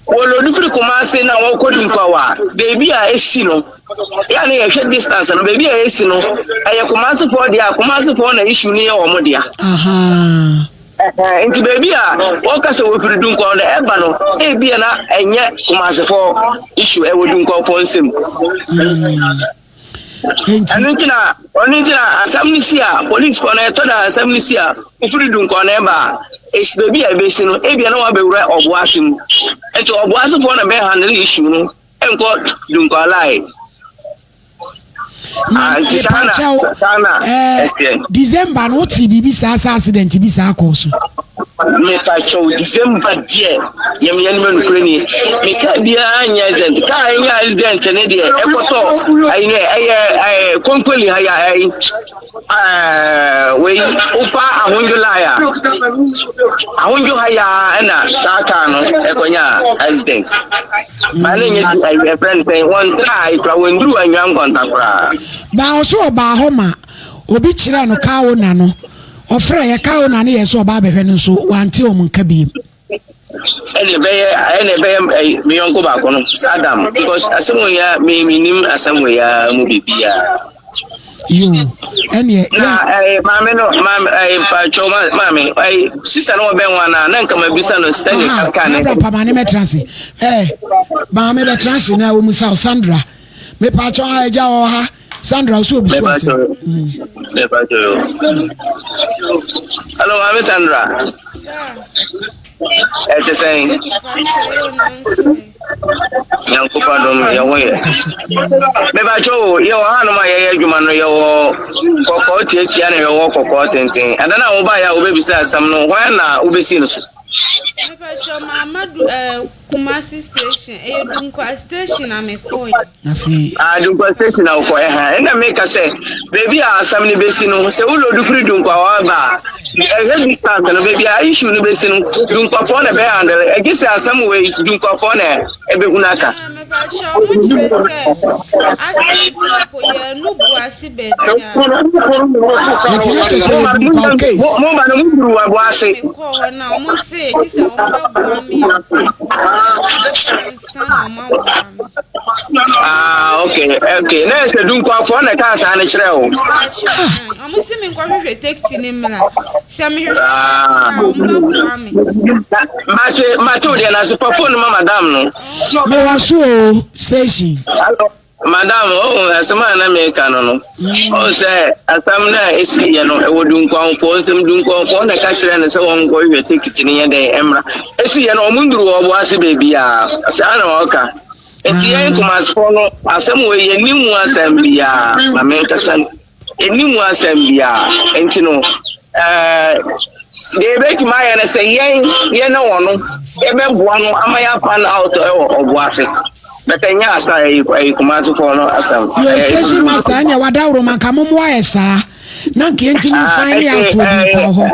Wɔlodu firi Kumasi na wɔkɔ Dunkwaw a, baabi a esi no, yɛ a na yɛhwɛ distance no, baabi a esi no, ɛyɛ Kumasifoɔ dea a, Kumasifoɔ na issue no yɛ wɔn dea. Ɛhɛn, nti baabi a wɔka sɛ wɔfiri Dunkwa no ɛba no, ebia na ɛnyɛ Kumasefo issue, ɛwɔ Dunkwafo nsam. Ɛno nti na ɔno nti na asɛm no si a polisifo no ɛtɔ da asɛm no si a wofiri Dunkwa no ɛba a, esi baabi a ebesi no, ebia na wɔabɛwura ɔboase mu. Nti ɔboasefoɔ na bɛ handle issue no, ɛnkɔ Dunkwa line. Na mepakyɛw ɛɛ December no wote biribi saa sɛ accident bi saa kɔɔ so. Mepakyɛw December deɛ yɛm yɛn mɛ nukuri ni me kaa biara nyɛ accident kaa nyɛ accident ne deɛ ɛkɔtɔ ayi ne ɛyɛ ɛɛ konkoli ha ya ɛyi ɛɛ wei wofa ahondwo line a ahondwo ha ya ɛna saa kaa no ɛkɔnya accident. Ba ne nyɛ ti ayi ɛfrɛ no sɛn wɔn tra ayi kora wɔn duru anwia nkɔnta koraa. Ba ɔso ɔbaa hɔ ma obi kyerɛɛ no kaa owner no ɔfrɛ yɛ kaa owner no yɛ sɛ ɔba abɛhwɛ no nso wante wɔn nka biem. Ɛna ɛbɛyɛ ɛna ɛbɛyɛ ɛyi me yɔnko baako no Adam because asɛm wɔ ya me me nim asɛm wɔ ya mu biribiara. Yoo, ɛneɛ. Na ɛɛ maame no maame ɛɛ mpatsɔ maame ɛɛ sista no ɔbɛn wɔn ana na nka ma bisa no sɛdeɛ kaka ne. Aha, pa maame bɛtena ase ɛɛ maame bɛtena ase na wɔn sa Sandra mepatsɔ ha ɛgya wɔ ha Sandra ɔsɛ obi so ase. Mepatsɔ yo. Hello maame Sandra. Ɛte sɛn? Nyankopɔn adom yɛ ho yɛ. Mebakyɛ o, yɛwɔ hanom a yɛyɛ adwuma no yɛwɔ kɔkɔɔ tiatia na yɛwɔ kɔkɔɔ tenten. Ɛda no a wobaeɛ a wobɛbisa asɛm no, hwan na wobɛsii no so? Mepakyɛ maama du ɛɛ eh, Kumasi station ɛyɛ Dunkwa station na mekɔɔ yɛ. Afei. Ah Dunkwa station na wokɔ ɛha ɛna meka sɛ baabi a asɛm no bɛsi no sɛ wolodu firi Dunkwa hɔ ba a ɛhwɛ distance no baabi a issue no bɛsi no Dunkwafoɔ na ɛbɛyɛ handle ɛgye sɛ asɛm wei Dunkwafoɔ na ɛbɛhunu aka. Mepakyɛ ɔmo kyerɛ sɛ accident no po yɛ no bu ase baabi a. Nti na kyerɛ sɛ yɛ Dunkwa case. Mo ba no mo duru wɔ bo ase. Mekɔɔ hɔ na ɔmo se gye sɛ ɔmo bɛboa me a ansa na ɔmo aboa me. Ah, okay, okay. Na ɛsɛ Dunkwafoɔ na ɛkaa saa no kyerɛ wo. Ɔmo se me nkɔhwehwɛ taxi ne mmra. Sɛ mehwehwɛ a ɔmo bɛboa me. Mate, mate wo deɛ na se pa phone ma madam no. Mewɔ so o, station. Hello, madam, oh, asɛm a na meka no no. Ɔn sɛ asɛm no a ɛsiiɛ no, ɛwɔ Dunkwafoɔ nsɛm. Dunkwafoɔ na ɛka kyerɛ no sɛ wɔnkɔhwehwɛ tekiti no nyɛ dɛn mmra. Ɛsiiɛ no, ɔmo nduru wɔ ɔbo ase baabiara. Saa na ɔka. Nti yɛn Kumasefoɔ no, asɛm wei yɛnni mu asɛm biara. Ma menkasa no. Yɛnni mu asɛm biara. Nti no, ɛɛ deɛ yɛbɛtumi ayɛ no sɛ yɛn yɛn ne wɔn no yɛbɛboa no ama yɛapan out ɛwɔ ɔbo ase. But ɛnyɛ asa ɛyi ɛyi Kumasefoɔ no asɛm. Yo station master ɛnna wadaworo ma nka mo mmoa yɛ saa na nka yɛntumi nfa ne ato obi nfa hɔ.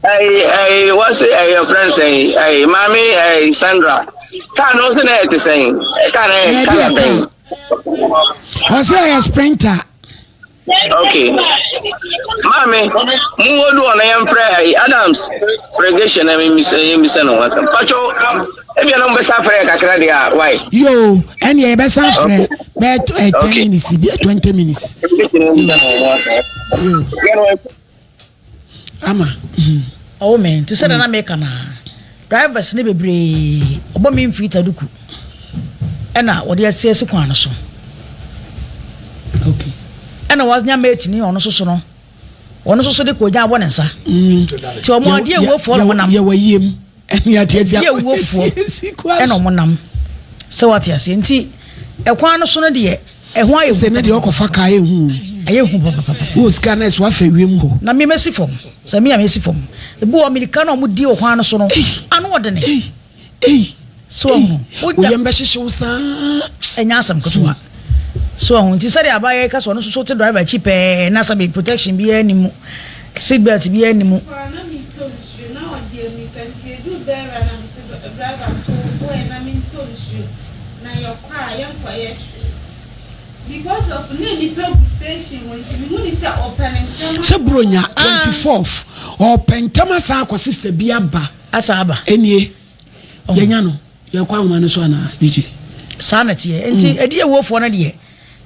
Ɛyi ɛyi wɔsi ɛyɛ friend sɛn ɛyi maame ɛyi Sandra kaa no sɛ na ɛyɛ te sɛn kaa no ɛyɛ kaa bɛn. Ɔsɛ ɛyɛ sprinter. Okay. Maame, mu wodu hɔ na yɛmfrɛ ayi Adams pregation na yɛmmisa yɛmmisa no ho asɛm. Pacho, ebia na mobɛsa afrɛ yɛ kakra deɛ a, why? Yo, ɛnneɛ yɛbɛsa afrɛ bɛyɛ eh, 10 minutes bi 20 minutes. Yo. Ama. Ɔwɔ me nti sɛdeɛ na meka no a drivers no bebree ɔbɔ me mfiri taduku ɛna wɔde asiasi kwan no so okay. ɛna wɔanya mate ni ɔno soso no ɔno soso de kɔgya abɔ ne nsa mm. nti ɔmo adeɛ awuofoɔ na ɔmo nam yɛwɔ yiem ɛne adeɛ adeɛ awuofoɔ ɛna ɔmo nam sɛ wate aseɛ nti ɛkwan no so no deɛ Ɛho ayɛ hu. Sɛ ne deɛ ɔkɔfa kaa ɛyɛ hu o. Ɛyɛ hu papapapa. Wowɔ sika na ɛso afa wiem hɔ. Na me mɛsi fam. Sɛ me a mɛsi fam. Ebi wɔ hɔ mirika na wɔn di wɔ kwan no so no. Ano ɔdene. Ei ei. So ɔho. Wo yam bɛhyehye wo saa. Ɛnyɛ asɛm ketewa. So ɔho nti sɛdeɛ abayɛ yi ka sɛ ɔno nso so te driver akyi pɛɛ na sɛbe protection biara nni mu. Seat belt biara nni mu. Kɔ a na metɔ nsuo na ɔde amirika nti yɛduru Beira na mese driver to wo ɛ na mentɔ nsuo. Na yɛkɔ a yɛnkɔ yɛ hwee because of na nnipa gu station hɔ nti mehu ne sɛ ɔpɛ ne ntɛm Sɛ Buronya 24th ɔpɛ ntɛm asan akɔ sister bi aba. Asan aba. Enie yɛnya no yɛkɔ ahoma no so anaa DJ. Saa na ɛteɛ nti ɛdi awuofoɔ no deɛ.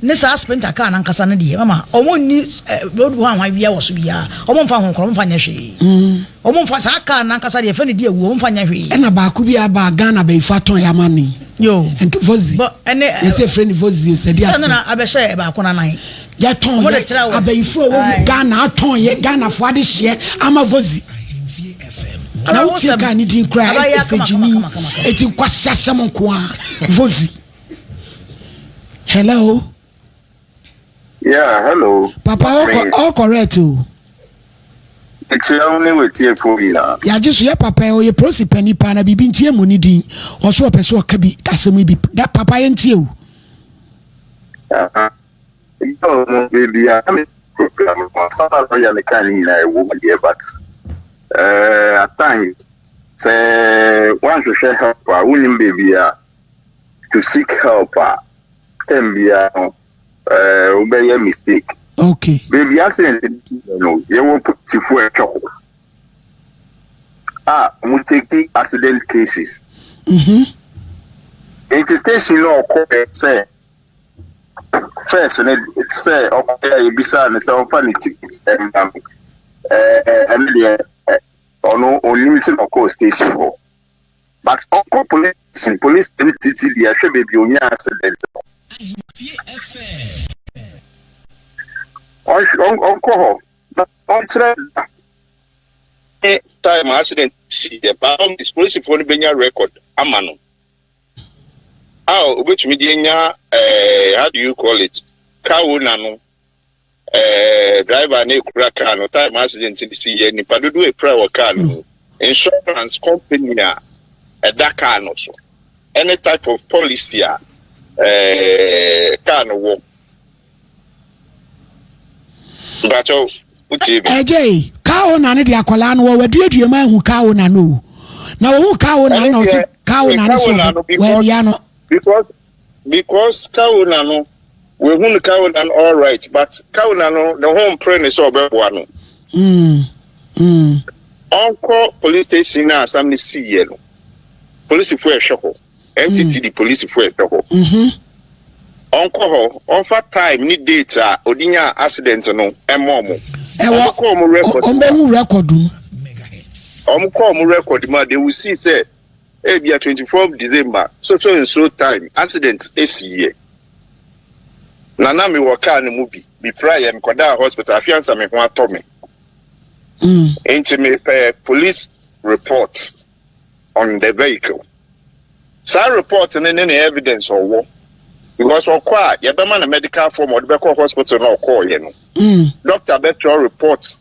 Ne saa sprinter car no ankasa no deɛ mama wɔn nni road ho ahwan biara wɔ so biara wɔn mfa ho korɔ wɔn mfa nyɛ hwee wɔn mfa saa car no ankasa deɛ fɛ no di awu wɔn mfa nyɛ hwee. Ɛna baako bi aba a Ghana bɛyifo atɔn yɛ ama no yi. Yoo. Nk Vozi. Bɔ ɛne. Yɛsɛ efrɛ no Vozi o sɛ di ase. Sɛ na abɛhyɛ baako n'anan. Yɛtɔn yɛ abayifo a wɔwɔ Ghana atɔn yɛ Ghanafoɔ adehyeɛ ama Vozi. Na wotie kaa ne din koraa ɛsɛ gyimi eti nkwasi asɛm nko ara Vozi. Hello. Yeah, hello. Papa, all, all correct o. Mekyia wo ne w'atiefoɔ nyinaa. Yɛagye so yɛ papa yi ɔyɛ polisi panyin paa na biribi nti yɛmmɔ ne din ɔso ɔpɛ sɛ ɔka bi asɛm yi bi da papa yɛntie o. Girl no baabi a na me program no asɛm a lawyer no kaa ne nyinaa ɛwɔ mu deɛ but uh, at times sɛ woanhwehwɛ help a wonim baabi a to seek help a term biara no eh, wobɛyɛ mistake. Okay. Baabi accident no yɛwɔ polisifoɔ a ɛtwa hɔ a wɔn take accident cases. Mm-hmm. Nti station no ɔkɔɛ sɛ first ne sɛ ɔkɔɛ a yɛbisaa no sɛ ɔmfa ne ticket ɛmma no ɛɛ ɛno deɛ ɔno onim ti na ɔkɔɔ station hɔ. But ɔkɔ police station, police MTT deɛ hwɛ baabi onya accident no. Ɔnkɔ hɔ na ɔnkyerɛ da ne time accident si yɛ by all means polisifoɔ no bɛnya record ama no. A obetumi de anya ɛɛ how do you call it car owner no ɛɛ driver na ekura car no time accident no si yɛ nipa dodoɔ epira wɔ car no mu insurance company a ɛda car no so any type of policy a ɛɛ car no wɔ. Mpakyɛw wotie me. Ɛgyei, car owner no de akwadaa no wɔ waduadua mu ahu car owner no o. Na wɔhu car owner no na ɔte car owner no so wɔamia no. Because because car owner no wehu no car owner no all right but car owner no ne ho mpere ne sɛ ɔbɛboa no. Mm, mm. Ɔnkɔ police station na asɛm no siiɛ no polisifo ɛhwɛ hɔ. NTTD polisifo a ɛhwɛ hɔ. Ɔnkɔ hɔ, ɔmfa time ne date a ɔde nyaa accident no mmɔ ɔmo. Ɛwɔ Ɔmo kɔ ɔmo record ɔmo mu a, bɛhu record mu. ɔmo kɔ ɔmo record mu a, they will see sɛ ebia 24 December so so and so time accident esiiɛ. Na na mewɔ car no mu bi, mepiraeɛ, mekɔdaa hospital, afei ansa me ho atɔ me. Nti mepɛ police report on the vehicle. Saa report no ne ne evidence ɔwɔ because ɔkɔ a yɛbɛma no medical form ɔde bɛkɔ hospital na ɔkɔɔyɛ no. Mm. Doctor bɛtwerɛ report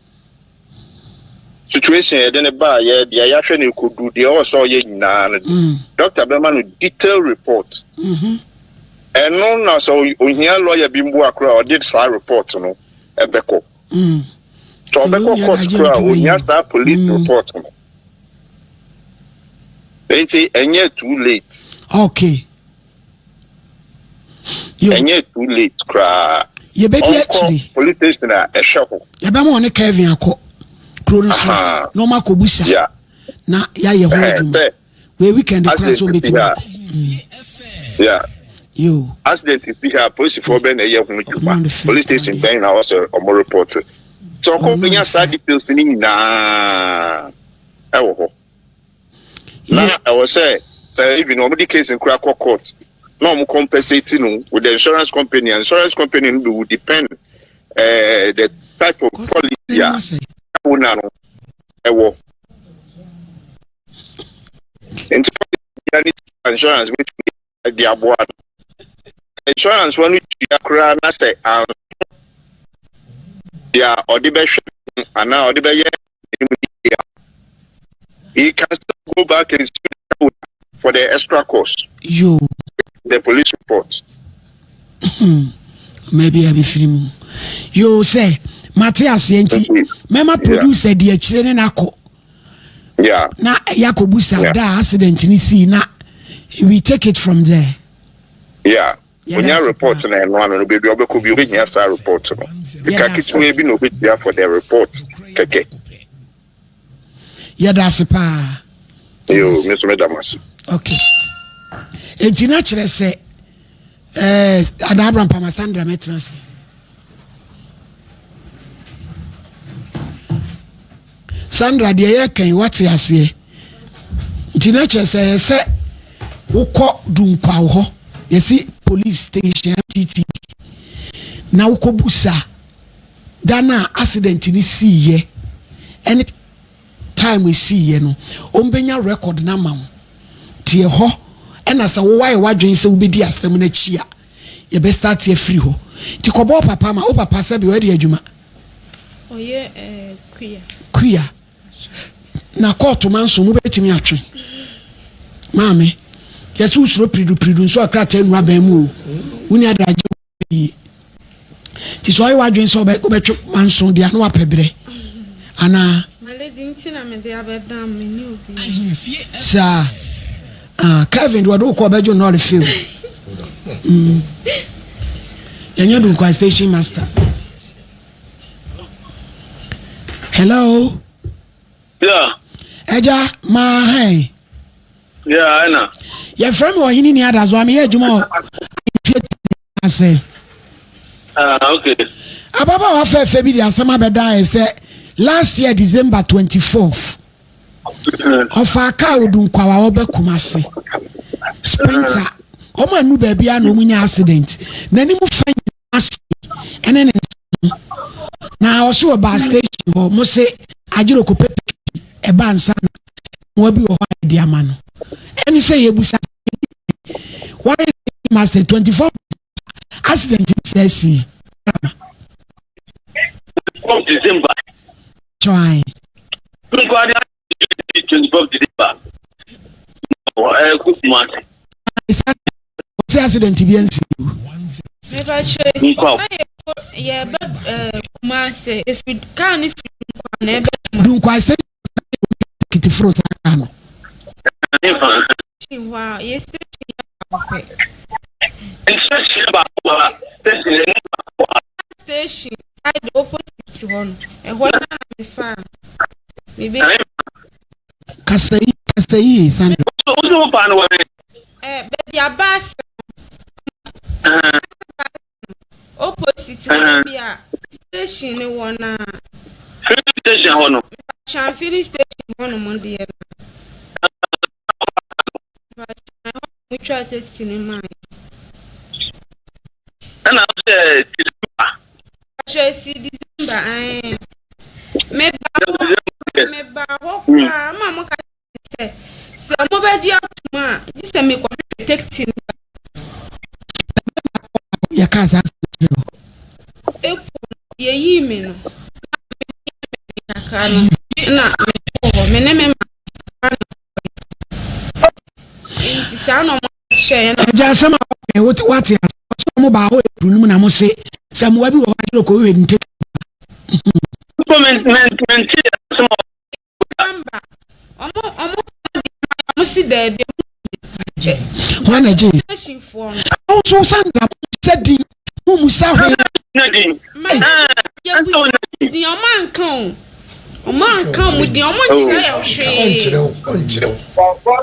situation yɛde ne baa yɛ deɛ yɛahwɛ no ekodu deɛ ɔwɔ sɛ ɔyɛ nyinaa no. Mm. Doctor bɛma no detailed report. Mm-hmm. Ɛno na sɛ ohia lawyer bi mboa koraa ɔde saa report no ɛbɛkɔ. Mm. Sɛ ɔbɛkɔ court koraa ohia saa police report no. Nti ɛnyɛ too late. Okay. Ɛnyɛ too late koraa. Yɛbɛdi akyire. Police station a ɛhwɛ hɔ. Yɛbɛma ɔne Kevin akɔ kuro no so na ɔma akɔbu sa na yɛayɛ ho adwuma. Wei weekend koraa so ɔbɛtumi akɔ. Yeah. Yo. Accident si ha polisifoɔ bɛn na ɛyɛ ho adwuma. Police station bɛn na ɔsɛ ɔmo report. Sɛ ɔkɔ bɛnya saa details no nyinaa ɛwɔ hɔ. Na ɛwɔ sɛ sɛ even wɔn de case nkura kɔ court na wɔn compensate no with the insurance company and insurance company no will depend the type of policy a owner no ɛwɔ. Nti policy ne insurance betumi de aboa no. Insurance wɔn no tua koraa na sɛ anso deɛ ɔde bɛhwɛ anaa ɔde bɛyɛ anim yie a, he can still go back and sue the owner for the extra cost. Yo. The police report. Maybe I be free mu. Yo sɛ mate aseɛ nti mɛma producer di akyire ne n'akɔ. Yeah. Na ɛyɛ akɔbu sa da accident ni sii na we take it from there. Yeah. Onya report na ɛno ano no baabi a ɔbɛkɔ bi obɛhia saa report no. Sika ketewa bi na obɛtua for the report kɛkɛ. Yɛda ase paa. Yo, me nso meda mo ase. Okay. Enti na kyerɛ sɛ ɛɛ Ada Abraham Pama Sandra mɛtena ase. Sandra deɛ yɛka yi wate aseɛ. Nti na kyerɛ sɛ ɛyɛ sɛ wokɔ Dunkwaw hɔ yɛsi police station MTTD na wokɔbusa da no a accident no siiɛ ɛne time esiiɛ no wɔbɛnya record no ama wo. Nti ɛhɔ ɛna sɛ wowayɛ w'adwene sɛ wobɛdi asɛm no akyi a yɛbɛ start afiri hɔ. Nti kɔbɔ wo papa ma wo papa sɛbi ɔyɛ de adwuma. Ɔyɛ eh, kuya. Kuya. Na kɔɔto ma nso mobɛtumi atwe. Maame, yɛsɛ wosuro piridu piridu nso a krataa nnuru abɛn mu o. Wonni adagye yie. Nti sɛ ɔyɛ w'adwene sɛ wobɛtwe manso deɛ ano wapɛ berɛ anaa? Malady nti na mede abɛdam me ne obi. Saa. Ah, Kevin deɛ ɔde wokɔ ɔbɛgye no ɔrefe o. Mm. Yɛnyɛ Dunkwa station master. Hello. Yeah. Ɛgya maa hɛn. Yeah, ɛna. Yɛfrɛ me ɔhene ni adazo a meyɛ adwuma wɔ ahemfie ase. Ah, okay. Ababaawa fɛɛfɛ bi de asɛm abɛda ayɛ sɛ last year December 24th. Ɔfaa kaa Odunkwawa ɔbɛ Kumasi. Sprinter. Wɔn anu baabi a na wɔn nya accident. N'anim fa nyinaa ase ɛne ne nsa ho. Na ɔso ɔbaa station hɔ mo se agyere kɔpɛ pikiti ɛba nsa na mmoa bi wɔ hɔ a yɛde ama no. Ɛne sɛ yɛbusa why is master 24 accident bi sɛ si. 24 December. Kyɔn. Nkwa de 24 December. Ɛɛ Kumasi. Ɔsɛ accident bi ansi. Mepa kyerɛ Nkwa. na yɛbɛ ɛɛ Kumasi efi kaa ne firi Dunkwa na ɛbɛ Kumasi. Dunkwa sɛ kiti foro saa kaa no. Nfa. Station hɔ a yɛ station yɛ baako pɛ. Station baako wɔ ha. Station yɛ baako wɔ ha. Station side opposite hɔ no ɛhɔ na na mefa a mebe. Kasa yi kasa yie Sandra. Wosi wo paa no wɔ he? Ɛɛ baabi a baasi no. Opposite hɔ baabi a station ne wɔ naa. Filling station hɔ no. Mepa filling station hɔ nom deɛ no. Mepa ɛhɔ na motwa taxi ne maa yɛ. Ɛna sɛ December. Mepa si December ɛɛ. Meba hɔ meba hɔ koraa ma mo ka sɛ sɛ mobɛgye atom a gye sɛ mekɔhwehwɛ taxi no ba. Yɛkaa saa asɛm kyerɛ wo. April no yɛyii me no na meyɛ me kakra no na mekɔɔ hɔ me ne me maame na kɔe. Nti saa na ɔmo kyerɛ yɛn na. Agya asɛm a wɔka yi wote wate ase ɔsɛ ɔmo baa hɔ April no mu na mo se sɛ mmoa bi wɔ hɔ akyerɛ kɔhwehwɛ ne taxi ba. Mpo mente asɛm a December ɔmo ɔmo ɔmo si daabi ɔmo gye. Hwan na gye? Station foɔ no. Awo nso Sandra mo musa din mo musa hwee. Na din. Ma yɛ busa din ɔmo anka o ɔmo anka ɔmo din ɔmo nkyerɛ yɛ hwee. Ɔnkyerɛ wo ɔnkyerɛ wo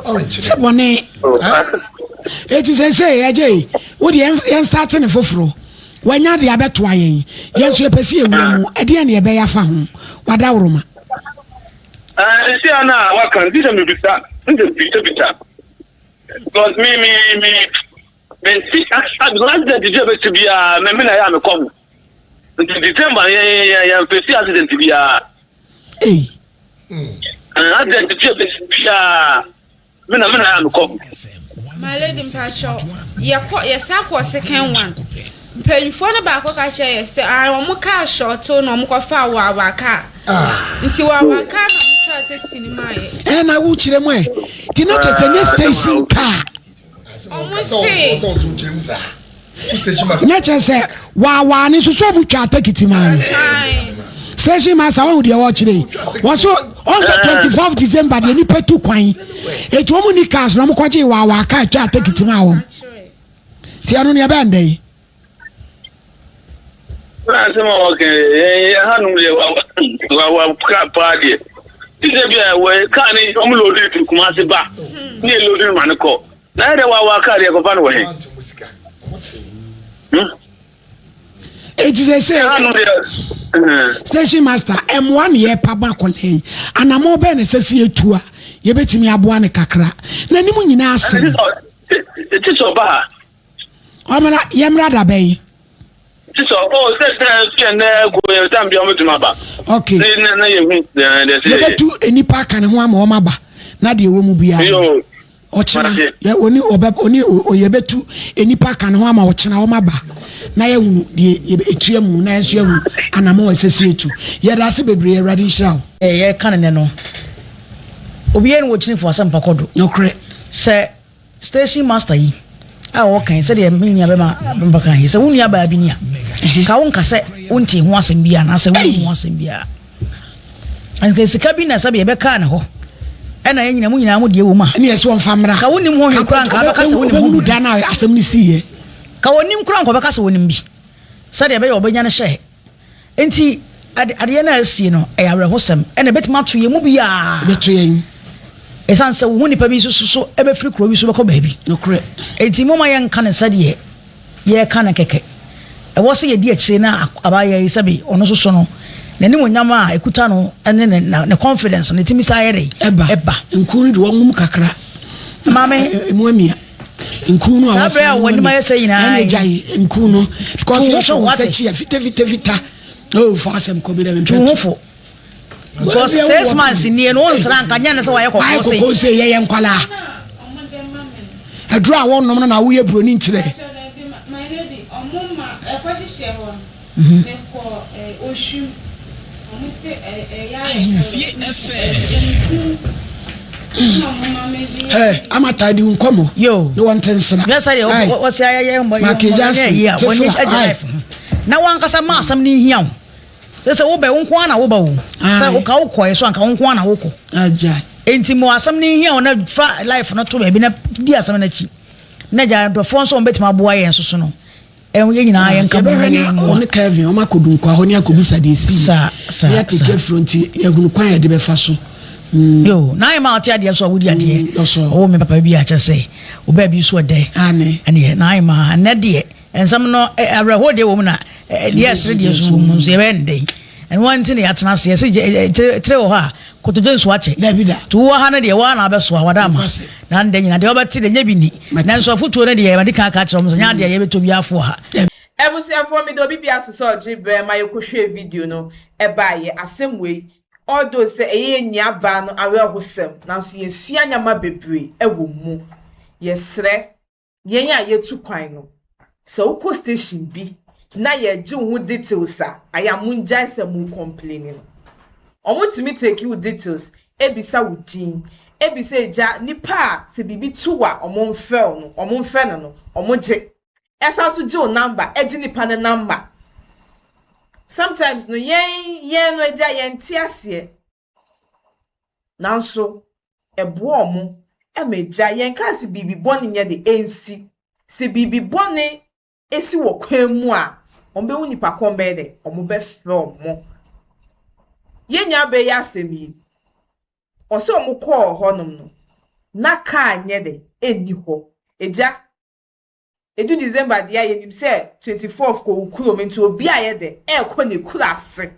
ɔnkyerɛ. Sɛ bɔne. Eti sɛ sɛ ɛgye yi wo deɛ yɛn start ne foforɔ wanya de abɛtoa yɛn yɛn nso yɛpɛ sɛ yɛwura mu ɛdeɛn na yɛbɛyɛ afa ho wadaworoma. Nsi a na waka nti sɛ mebisa nti bisabisa because me me me me nti because accident bi a bɛsi biara me me na ɛyɛ a mekɔ ho nti December yɛ yɛ yɛ mfɛsi accident biara accident bi a bɛsi biara. Me na me na a mekɔ. My lady mpakyɛw yɛkɔ yɛsan kɔɔ second one mpanyinfoɔ no baako ka kyerɛ yɛ sɛ ah wɔn kaa shɔɔto na wɔn kɔ faa waawa kaa nti waawa kaa na wɔn twaa taxi no maa yɛ. Ɛna wo kyerɛ mu ɛ ti na kyerɛ sɛ nye station kaa. Ɔmo se. Na kyerɛ sɛ waawaa ne nso so ɔmo twa atakiti maa no. Station master wɔn deɛ wɔkyerɛ yi wɔso ɔn sɛ 24 December deɛ nipa tu kwan eti wɔn ni cars na wɔn kɔgye waawaa kaa twa atakiti maa wɔn. Ti ɛno deɛ ɛbɛn dɛ yi. Na asɛm a wɔka yɛn yɛn hanom deɛ wa wa kaa paa deɛ ti sɛ bi a wɔ kaa ne wɔn loodi firi Kumasi ba ne yɛ loodi no ma ne kɔ na yɛ dɛ wa wa kaa deɛ kɔfa no wɔ he. Eti sɛ sɛ station master ɛmoa ne yɛ pa ba akɔla yi anamɔ bɛn na ɛsɛ sɛ yɛtu a yɛbɛtumi aboa ne kakra na anim nyinaa asɛm. Ti sɛ ɔba ha. Ɔmmra, yɛmmra da bɛn? Ti sɛ ɔ sɛ sɛ sɛ nɛ ko yɛ tam bia ɔmɛtumi aba. Ok. Ne ne ne yɛ hu deɛ deɛ sɛ yɛ. Yɛbɛtu nnipa aka ne ho ama wɔn aba na deɛ ɛwɔ mu biara no. Yoo. Ɔkyena Mate. yɛ oni ɔbɛ oni o yɛbɛtu nnipa aka ne ho ama ɔkyena wɔn aba na yɛhunu deɛ yɛbɛ etua mu na yɛn nso yɛhunu anamɔ a ɛsɛ sɛ yɛtu. Yɛda ase bebree Awurade nhyira wo. Yɛka no nnɛ no, obiara nni hɔ ɔkyini fo asɛmpa kɔ do. Nokorɛ. Sɛ Station master yi a ɔka yi sɛdeɛ me nua bɛma bɛma ka yi sɛ wo nua baa bi ni a ka wo nka sɛ wonte ho asɛm bi anaasɛ wo ho asɛm bi a nka sika bi na sɛbi yɛbɛkaa ne hɔ ɛna yɛn nyinaa mo nyinaa mo deɛ wɔ mu a ɛne yɛsɛ wɔmfa mmra ka wonim ho hwee koraa nka wobɛka sɛ wonim ho bi da no a asɛm no siiɛ ka wɔnim koraa nka wɔbɛka sɛ wɔnim bi sɛdeɛ ɛbɛyɛ wɔbɛnya no hyɛ Enti ade adeɛ no a asie no, ɛyɛ awerɛhosɛm, ɛna ɛbɛtumi ato yɛn mu biara. Ɛbɛto yɛn. Ɛsiane sɛ wohu nipa bi nso so ɛbɛfiri kuro bi so bɛkɔ baabi. Nokorɛ. Enti momma yɛnka no sɛdeɛ yɛreka no kɛkɛ. Ɛwɔ sɛ yɛdi akyire na abayewa yi sɛbe ɔno nso so no, n'animuonyam a ɛkuta no ne ne ne confidence no ɛtumi san yɛ dɛn? Ɛba. Ɛba. Nku no de wɔnwom kakra. Maame. Emu amia. Nku no a Saa wɔsra berɛ a no w'anim amia. ayɛ sɛ nyinaa Ɛna yi. gyae nku no. Because Tu wo yɛhwɛ fo, wo wate? nsa kyi a fita fita fita. Oh, fa asɛm kɔ bi dɛ mempɛ Tu wo ho fo. Because 6 months nie no wonsra nka nyɛ ne sɛ wayɛ Wayɛ kɔkɔɔ sei. kɔkɔɔ sei yɛyɛ nkwalaa. Aduro a wɔnom no na woyɛ buroni nkyerɛ. Ahemfie FM. Hey, ama taa di nkɔmɔ. Yo. Ne wɔn te nsena. Yɛ sɛ deɛ wɔsi ayɛ yɛ mbɔ yɛ mbɔ yɛ yi a wɔn ni agya life ho. Na wɔn ankasa ma asɛm ne hia o. Sɛ sɛ wobɛ wo nko ara na woba o. Sɛ woka wokɔ so anka wo nko ara na wokɔ. Enti mo asɛm no hia o na fa life no to baabi na di asɛm no akyi. Na gya dɔfoɔ nso wɔn bɛtumi aboa yɛn nso so no. Ɛho yɛn nyinaa yɛn ka mo na yɛn mmoa. Ɔne Kevin wɔn akɔdu nkwa hɔ ne akɔbisa deɛ ɛsii. Sa sa sa. Ne yɛateke afuro nti yɛhunu kwan a yɛde bɛfa so. Mm. Yo, na ayɛ ma ɔte adeɛ so a wodi adeɛ. Mm, ɔwɔ me papa bi a kyerɛ sɛ ɔbaa bi so ɔdɛ. Ane. Ɛneɛ na ayɛ ma ɛnɛ deɛ nsɛm no awerɛhoɔ deɛ wɔ mu na deɛ ɛsere deɛ so wɔ mu nso yɛbɛyɛ ne dɛn. Ɛno ara nti na yɛatena ase. Yɛse tire wɔ hɔ a, kotodwe nso akyɛ. Dabi da. Nti wowɔ ha no deɛ, wo ara na wabɛsoa, wada ama. Na ndɛ nyina deɛ wobɛte deɛ, nyɛ bi ni. Nanso afotuo no deɛ, madi kan aka akyerɛ wɔn sɛ, nyɛ adeɛ a yɛbɛtɔ biara fo wɔ ha. Abusuafoɔ mede obi biara so sɛ ɔgye berɛ ma yɛkɔhwɛɛ video no baeɛ. Asɛm wei although sɛ ɛyɛ yɛn nua baa no awerɛhosɛm nanso yɛsua nneɛma bebree wɔ mu. Yɛsrɛ Yɛn a yɛtu kwan no, sɛ wokɔ station bi na yɛgye wo ho details a, ayɛ a mongyae sɛ mo complaini no. Wɔtumi take wo details, bisa wo din, bisa agya nipa a sɛ biribi to wo a wɔmfrɛ wo no, wɔmfrɛ no no, wɔgye. Ɛsan nso gye wo number, gye nipa no number. Sometimes no yɛn yɛn no agya yɛnte aseɛ. Nanso ɛboa wɔn ma egya. Yɛnkaa sɛ biribi bɔne nyɛ de, ɛnsi. Sɛ biribi bɔne si wɔ kwan mu a, wɔbɛhu nipa ko a wɔbɛyɛ dɛ, wɔbɛfrɛ wɔn. Yɛn nuabaa yi asɛm yi, ɔsɛ wɔkɔɔ hɔnom no, na kaa nyɛ dɛ, ɛnni hɔ. Egya, Edu December deɛ a yɛnim sɛ 24th kɔ wo kurom nti obi ayɛ dɛ ɛrekɔ n'akuraase.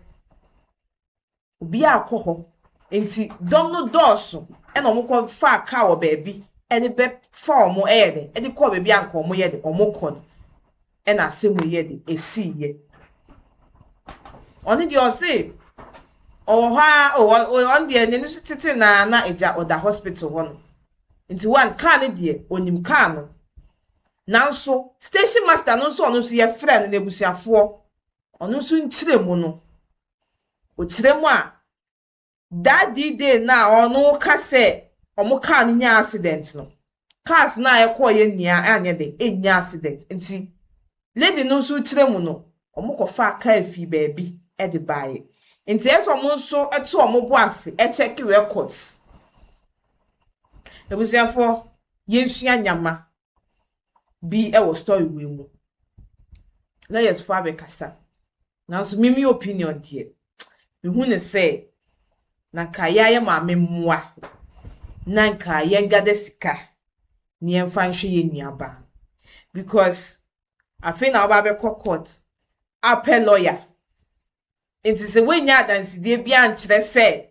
Obi akɔ hɔ nti dɔm no dɔɔso ɛna wɔn kɔ faa kaa wɔ baabi ɛde bɛ fa wɔn ɛyɛ dɛ ɛde kɔɔ baabi a nka wɔn yɛ dɛ wɔn kɔ no ɛna asɛm wei yɛ dɛ esii yɛ. Ɔno deɛ ɔse ɔwɔ hɔ ara o ɔno deɛ n'ani so tete naa na agya ɔda hospital hɔ no. Nti one, car no deɛ ɔnim car no. Nanso station master no nso ɔno nso yɛfrɛɛ no n'abusuafoɔ, ɔno nso nkyerɛmu no, ɔkyerɛ mu a, that D-day no a ɔno ka sɛ wɔn car no nyaa accident no, cars no a ɛkɔeɛ nyinaa anyɛ dɛn, annya accident. Nti Lady no nso rekyerɛ mu no, wɔkɔfaa kaa fii baabi de baeɛ. Nti ɛyɛ sɛ wɔn nso to wɔn bo ase kyɛke records. Abusuafoɔ, yɛnsua nyama bi wɔ story wei mu. Lawyers foɔ abɛkasa. Nanso me me opinion deɛ, mehu no sɛ na nka yɛayɛ maame mmoa na nka yɛn gather sika na yɛmfa nhwɛ yɛn nuabaa no because afei na woba abɛkɔ court apɛ lawyer nti sɛ woannya adansedie bi ankyerɛ sɛ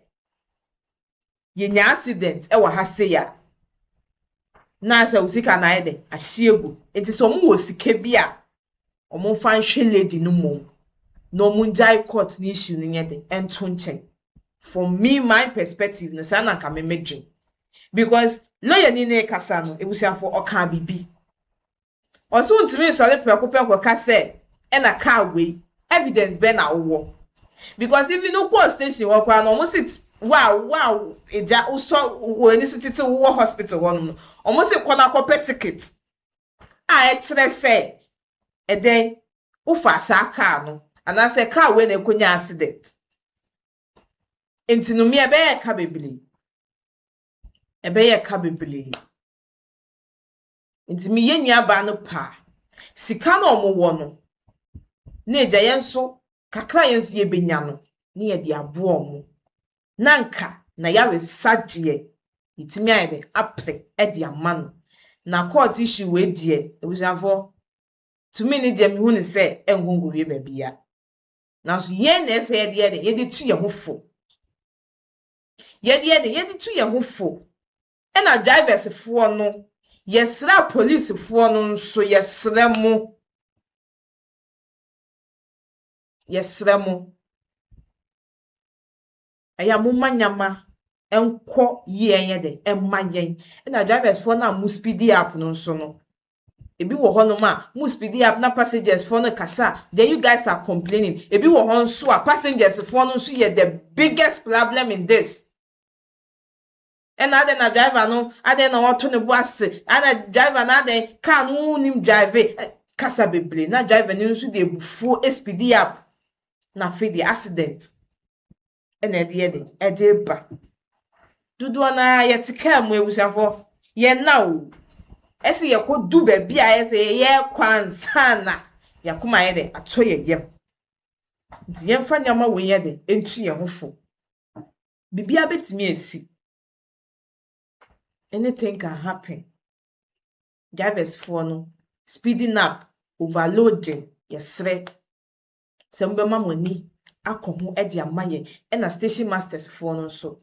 yɛnya accident wɔ ha sei a na sɛ wo sika no ayɛ dɛn ahye agu nti sɛ wɔn wɔ sika bi a wɔn mfa nhwɛ lady no mmom na wɔn ngyae court no issue no nyɛ dɛn ɛnto nkyɛn for me my perspective no saa na nka me medwen Because lawyer ni no rekasa no, abusuafo, ɔkaa biribi. Ɔse wontumi nsɔre prɛko pɛ nkɔka sɛ ɛna car wei, evidence bɛn na wowɔ? Because even wokɔɔ station hɔ koraa no, wɔn se wo a wo a agya wosɔ wɔn ani so tete wowɔ hospital hɔnom no, wɔn se kɔ na kɔpɛ ticket a ɛkyerɛ sɛ ɛdɛn wofaa saa car no anaasɛ car wei na ɛkɔnya accident. Nti no me ɛbɛyɛ ka bebree. Ɛbɛyɛ ka bebree. Nti me yɛn nuabaa no paa. Sika no a wɔwɔ no, na agya yɛn nso kakra a yɛn nso yɛbɛnya no, na yɛde aboa wɔn. Na nka na yaresa deɛ, yɛtumi ayɛ dɛ apere de ama no. Na court issue wei deɛ, abusuafoɔ, to me ne deɛ mehu ne sɛ ɛnkɔ nkɔwie baabiara. Nanso yɛn na ɛsɛ yɛde yɛ dɛ, yɛde tu yɛn ho fo. Yɛde yɛ dɛ, yɛde tu yɛn ho fo. Ɛna drivers foɔ no, yɛsrɛ apolisifoɔ no nso, yɛsrɛ mo. Yɛsrɛ mo. Ɛyɛ a momma nyama Ɛnkɔ yie ɛnyɛ dɛn ɛmma yɛn. Ɛna drivers foɔ no a mo speedy up no nso no, ebi wɔ hɔnom a mo speedy up na passengers foɔ no kasa a, then you guys are complaining. Ebi wɔ hɔ nso a passengers foɔ no nso yɛ the biggest problem in this. Ɛna adɛn na driver no adɛn na ɔto ne bo ase, ɛna driver no adɛn car no nim drive kasa bebree na driver no nso de abufuo speedy up na afei de accident ɛna ɛde yɛ de ɛde ba. Dodoɔ naa yɛte kaa mu abusuafoɔ yɛn na o ɛsɛ yɛkɔ du baabi a ɛsɛ yɛkɔ ansa na yɛakoma yɛ de atɔ yɛ yam. Nti yɛmfa nneɛma wei yɛ de ntu yɛn ho fo. Biribiara bɛtumi esi. Anything can happen. Drivers foɔ no, speeding up, overloading, yɛsrɛ sɛ mobɛma mo ani akɔ ho de ama yɛn. Ɛna station masters foɔ no nso,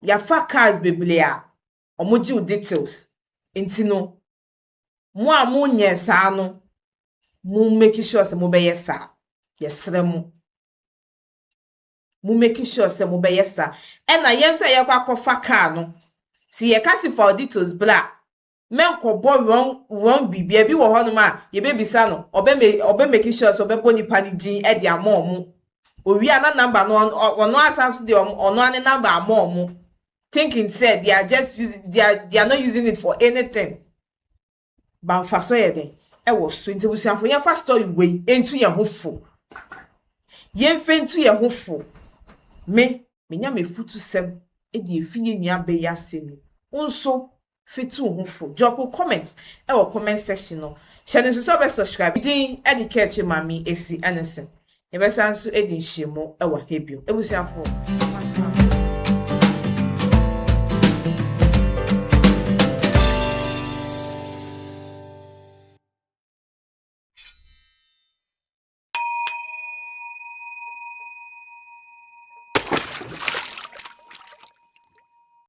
yɛafa cars bebree a wɔgye wo details nti no, mo a monyɛ saa no, mo make sure sɛ mobɛyɛ saa. Yɛsrɛ mo. Mo make sure sɛ mobɛyɛ saa. Ɛna yɛn nso a yɛkɔ akɔfa car no, sɛ yɛka si fa wo details bra a, mɛnkɔbɔ wrong wrong biribi. Bi wɔ hɔnom a yɛbɛbisa no, ɔbɛ make sure sɛ ɔbɛbɔ nipa no din de ama ɔmo. Owie a na number no ɔno asan so de ɔno ane number ama ɔmo, thinking say they are just using they are not using it for anything. But mfaso yɛ den ɛwɔ so. Nti abusuafo, yɛmfa story wei ntu yɛn ho fo. Yɛmfa ntu yɛn ho fo. Me menya m'afutusɛm de efi yɛn nua bɛyi asɛm yi. Wo nso fetu wo ho fo. Drop wo comment ɛwɔ comment section no. Hyɛ no nso sɛ ɔbɛ subscribe. Din ɛde kɛɛkye maame esi ɛne sɛn. Yɛbɛsan nso adi nhyiamu ɛwɔ ha bio. Abusuafo.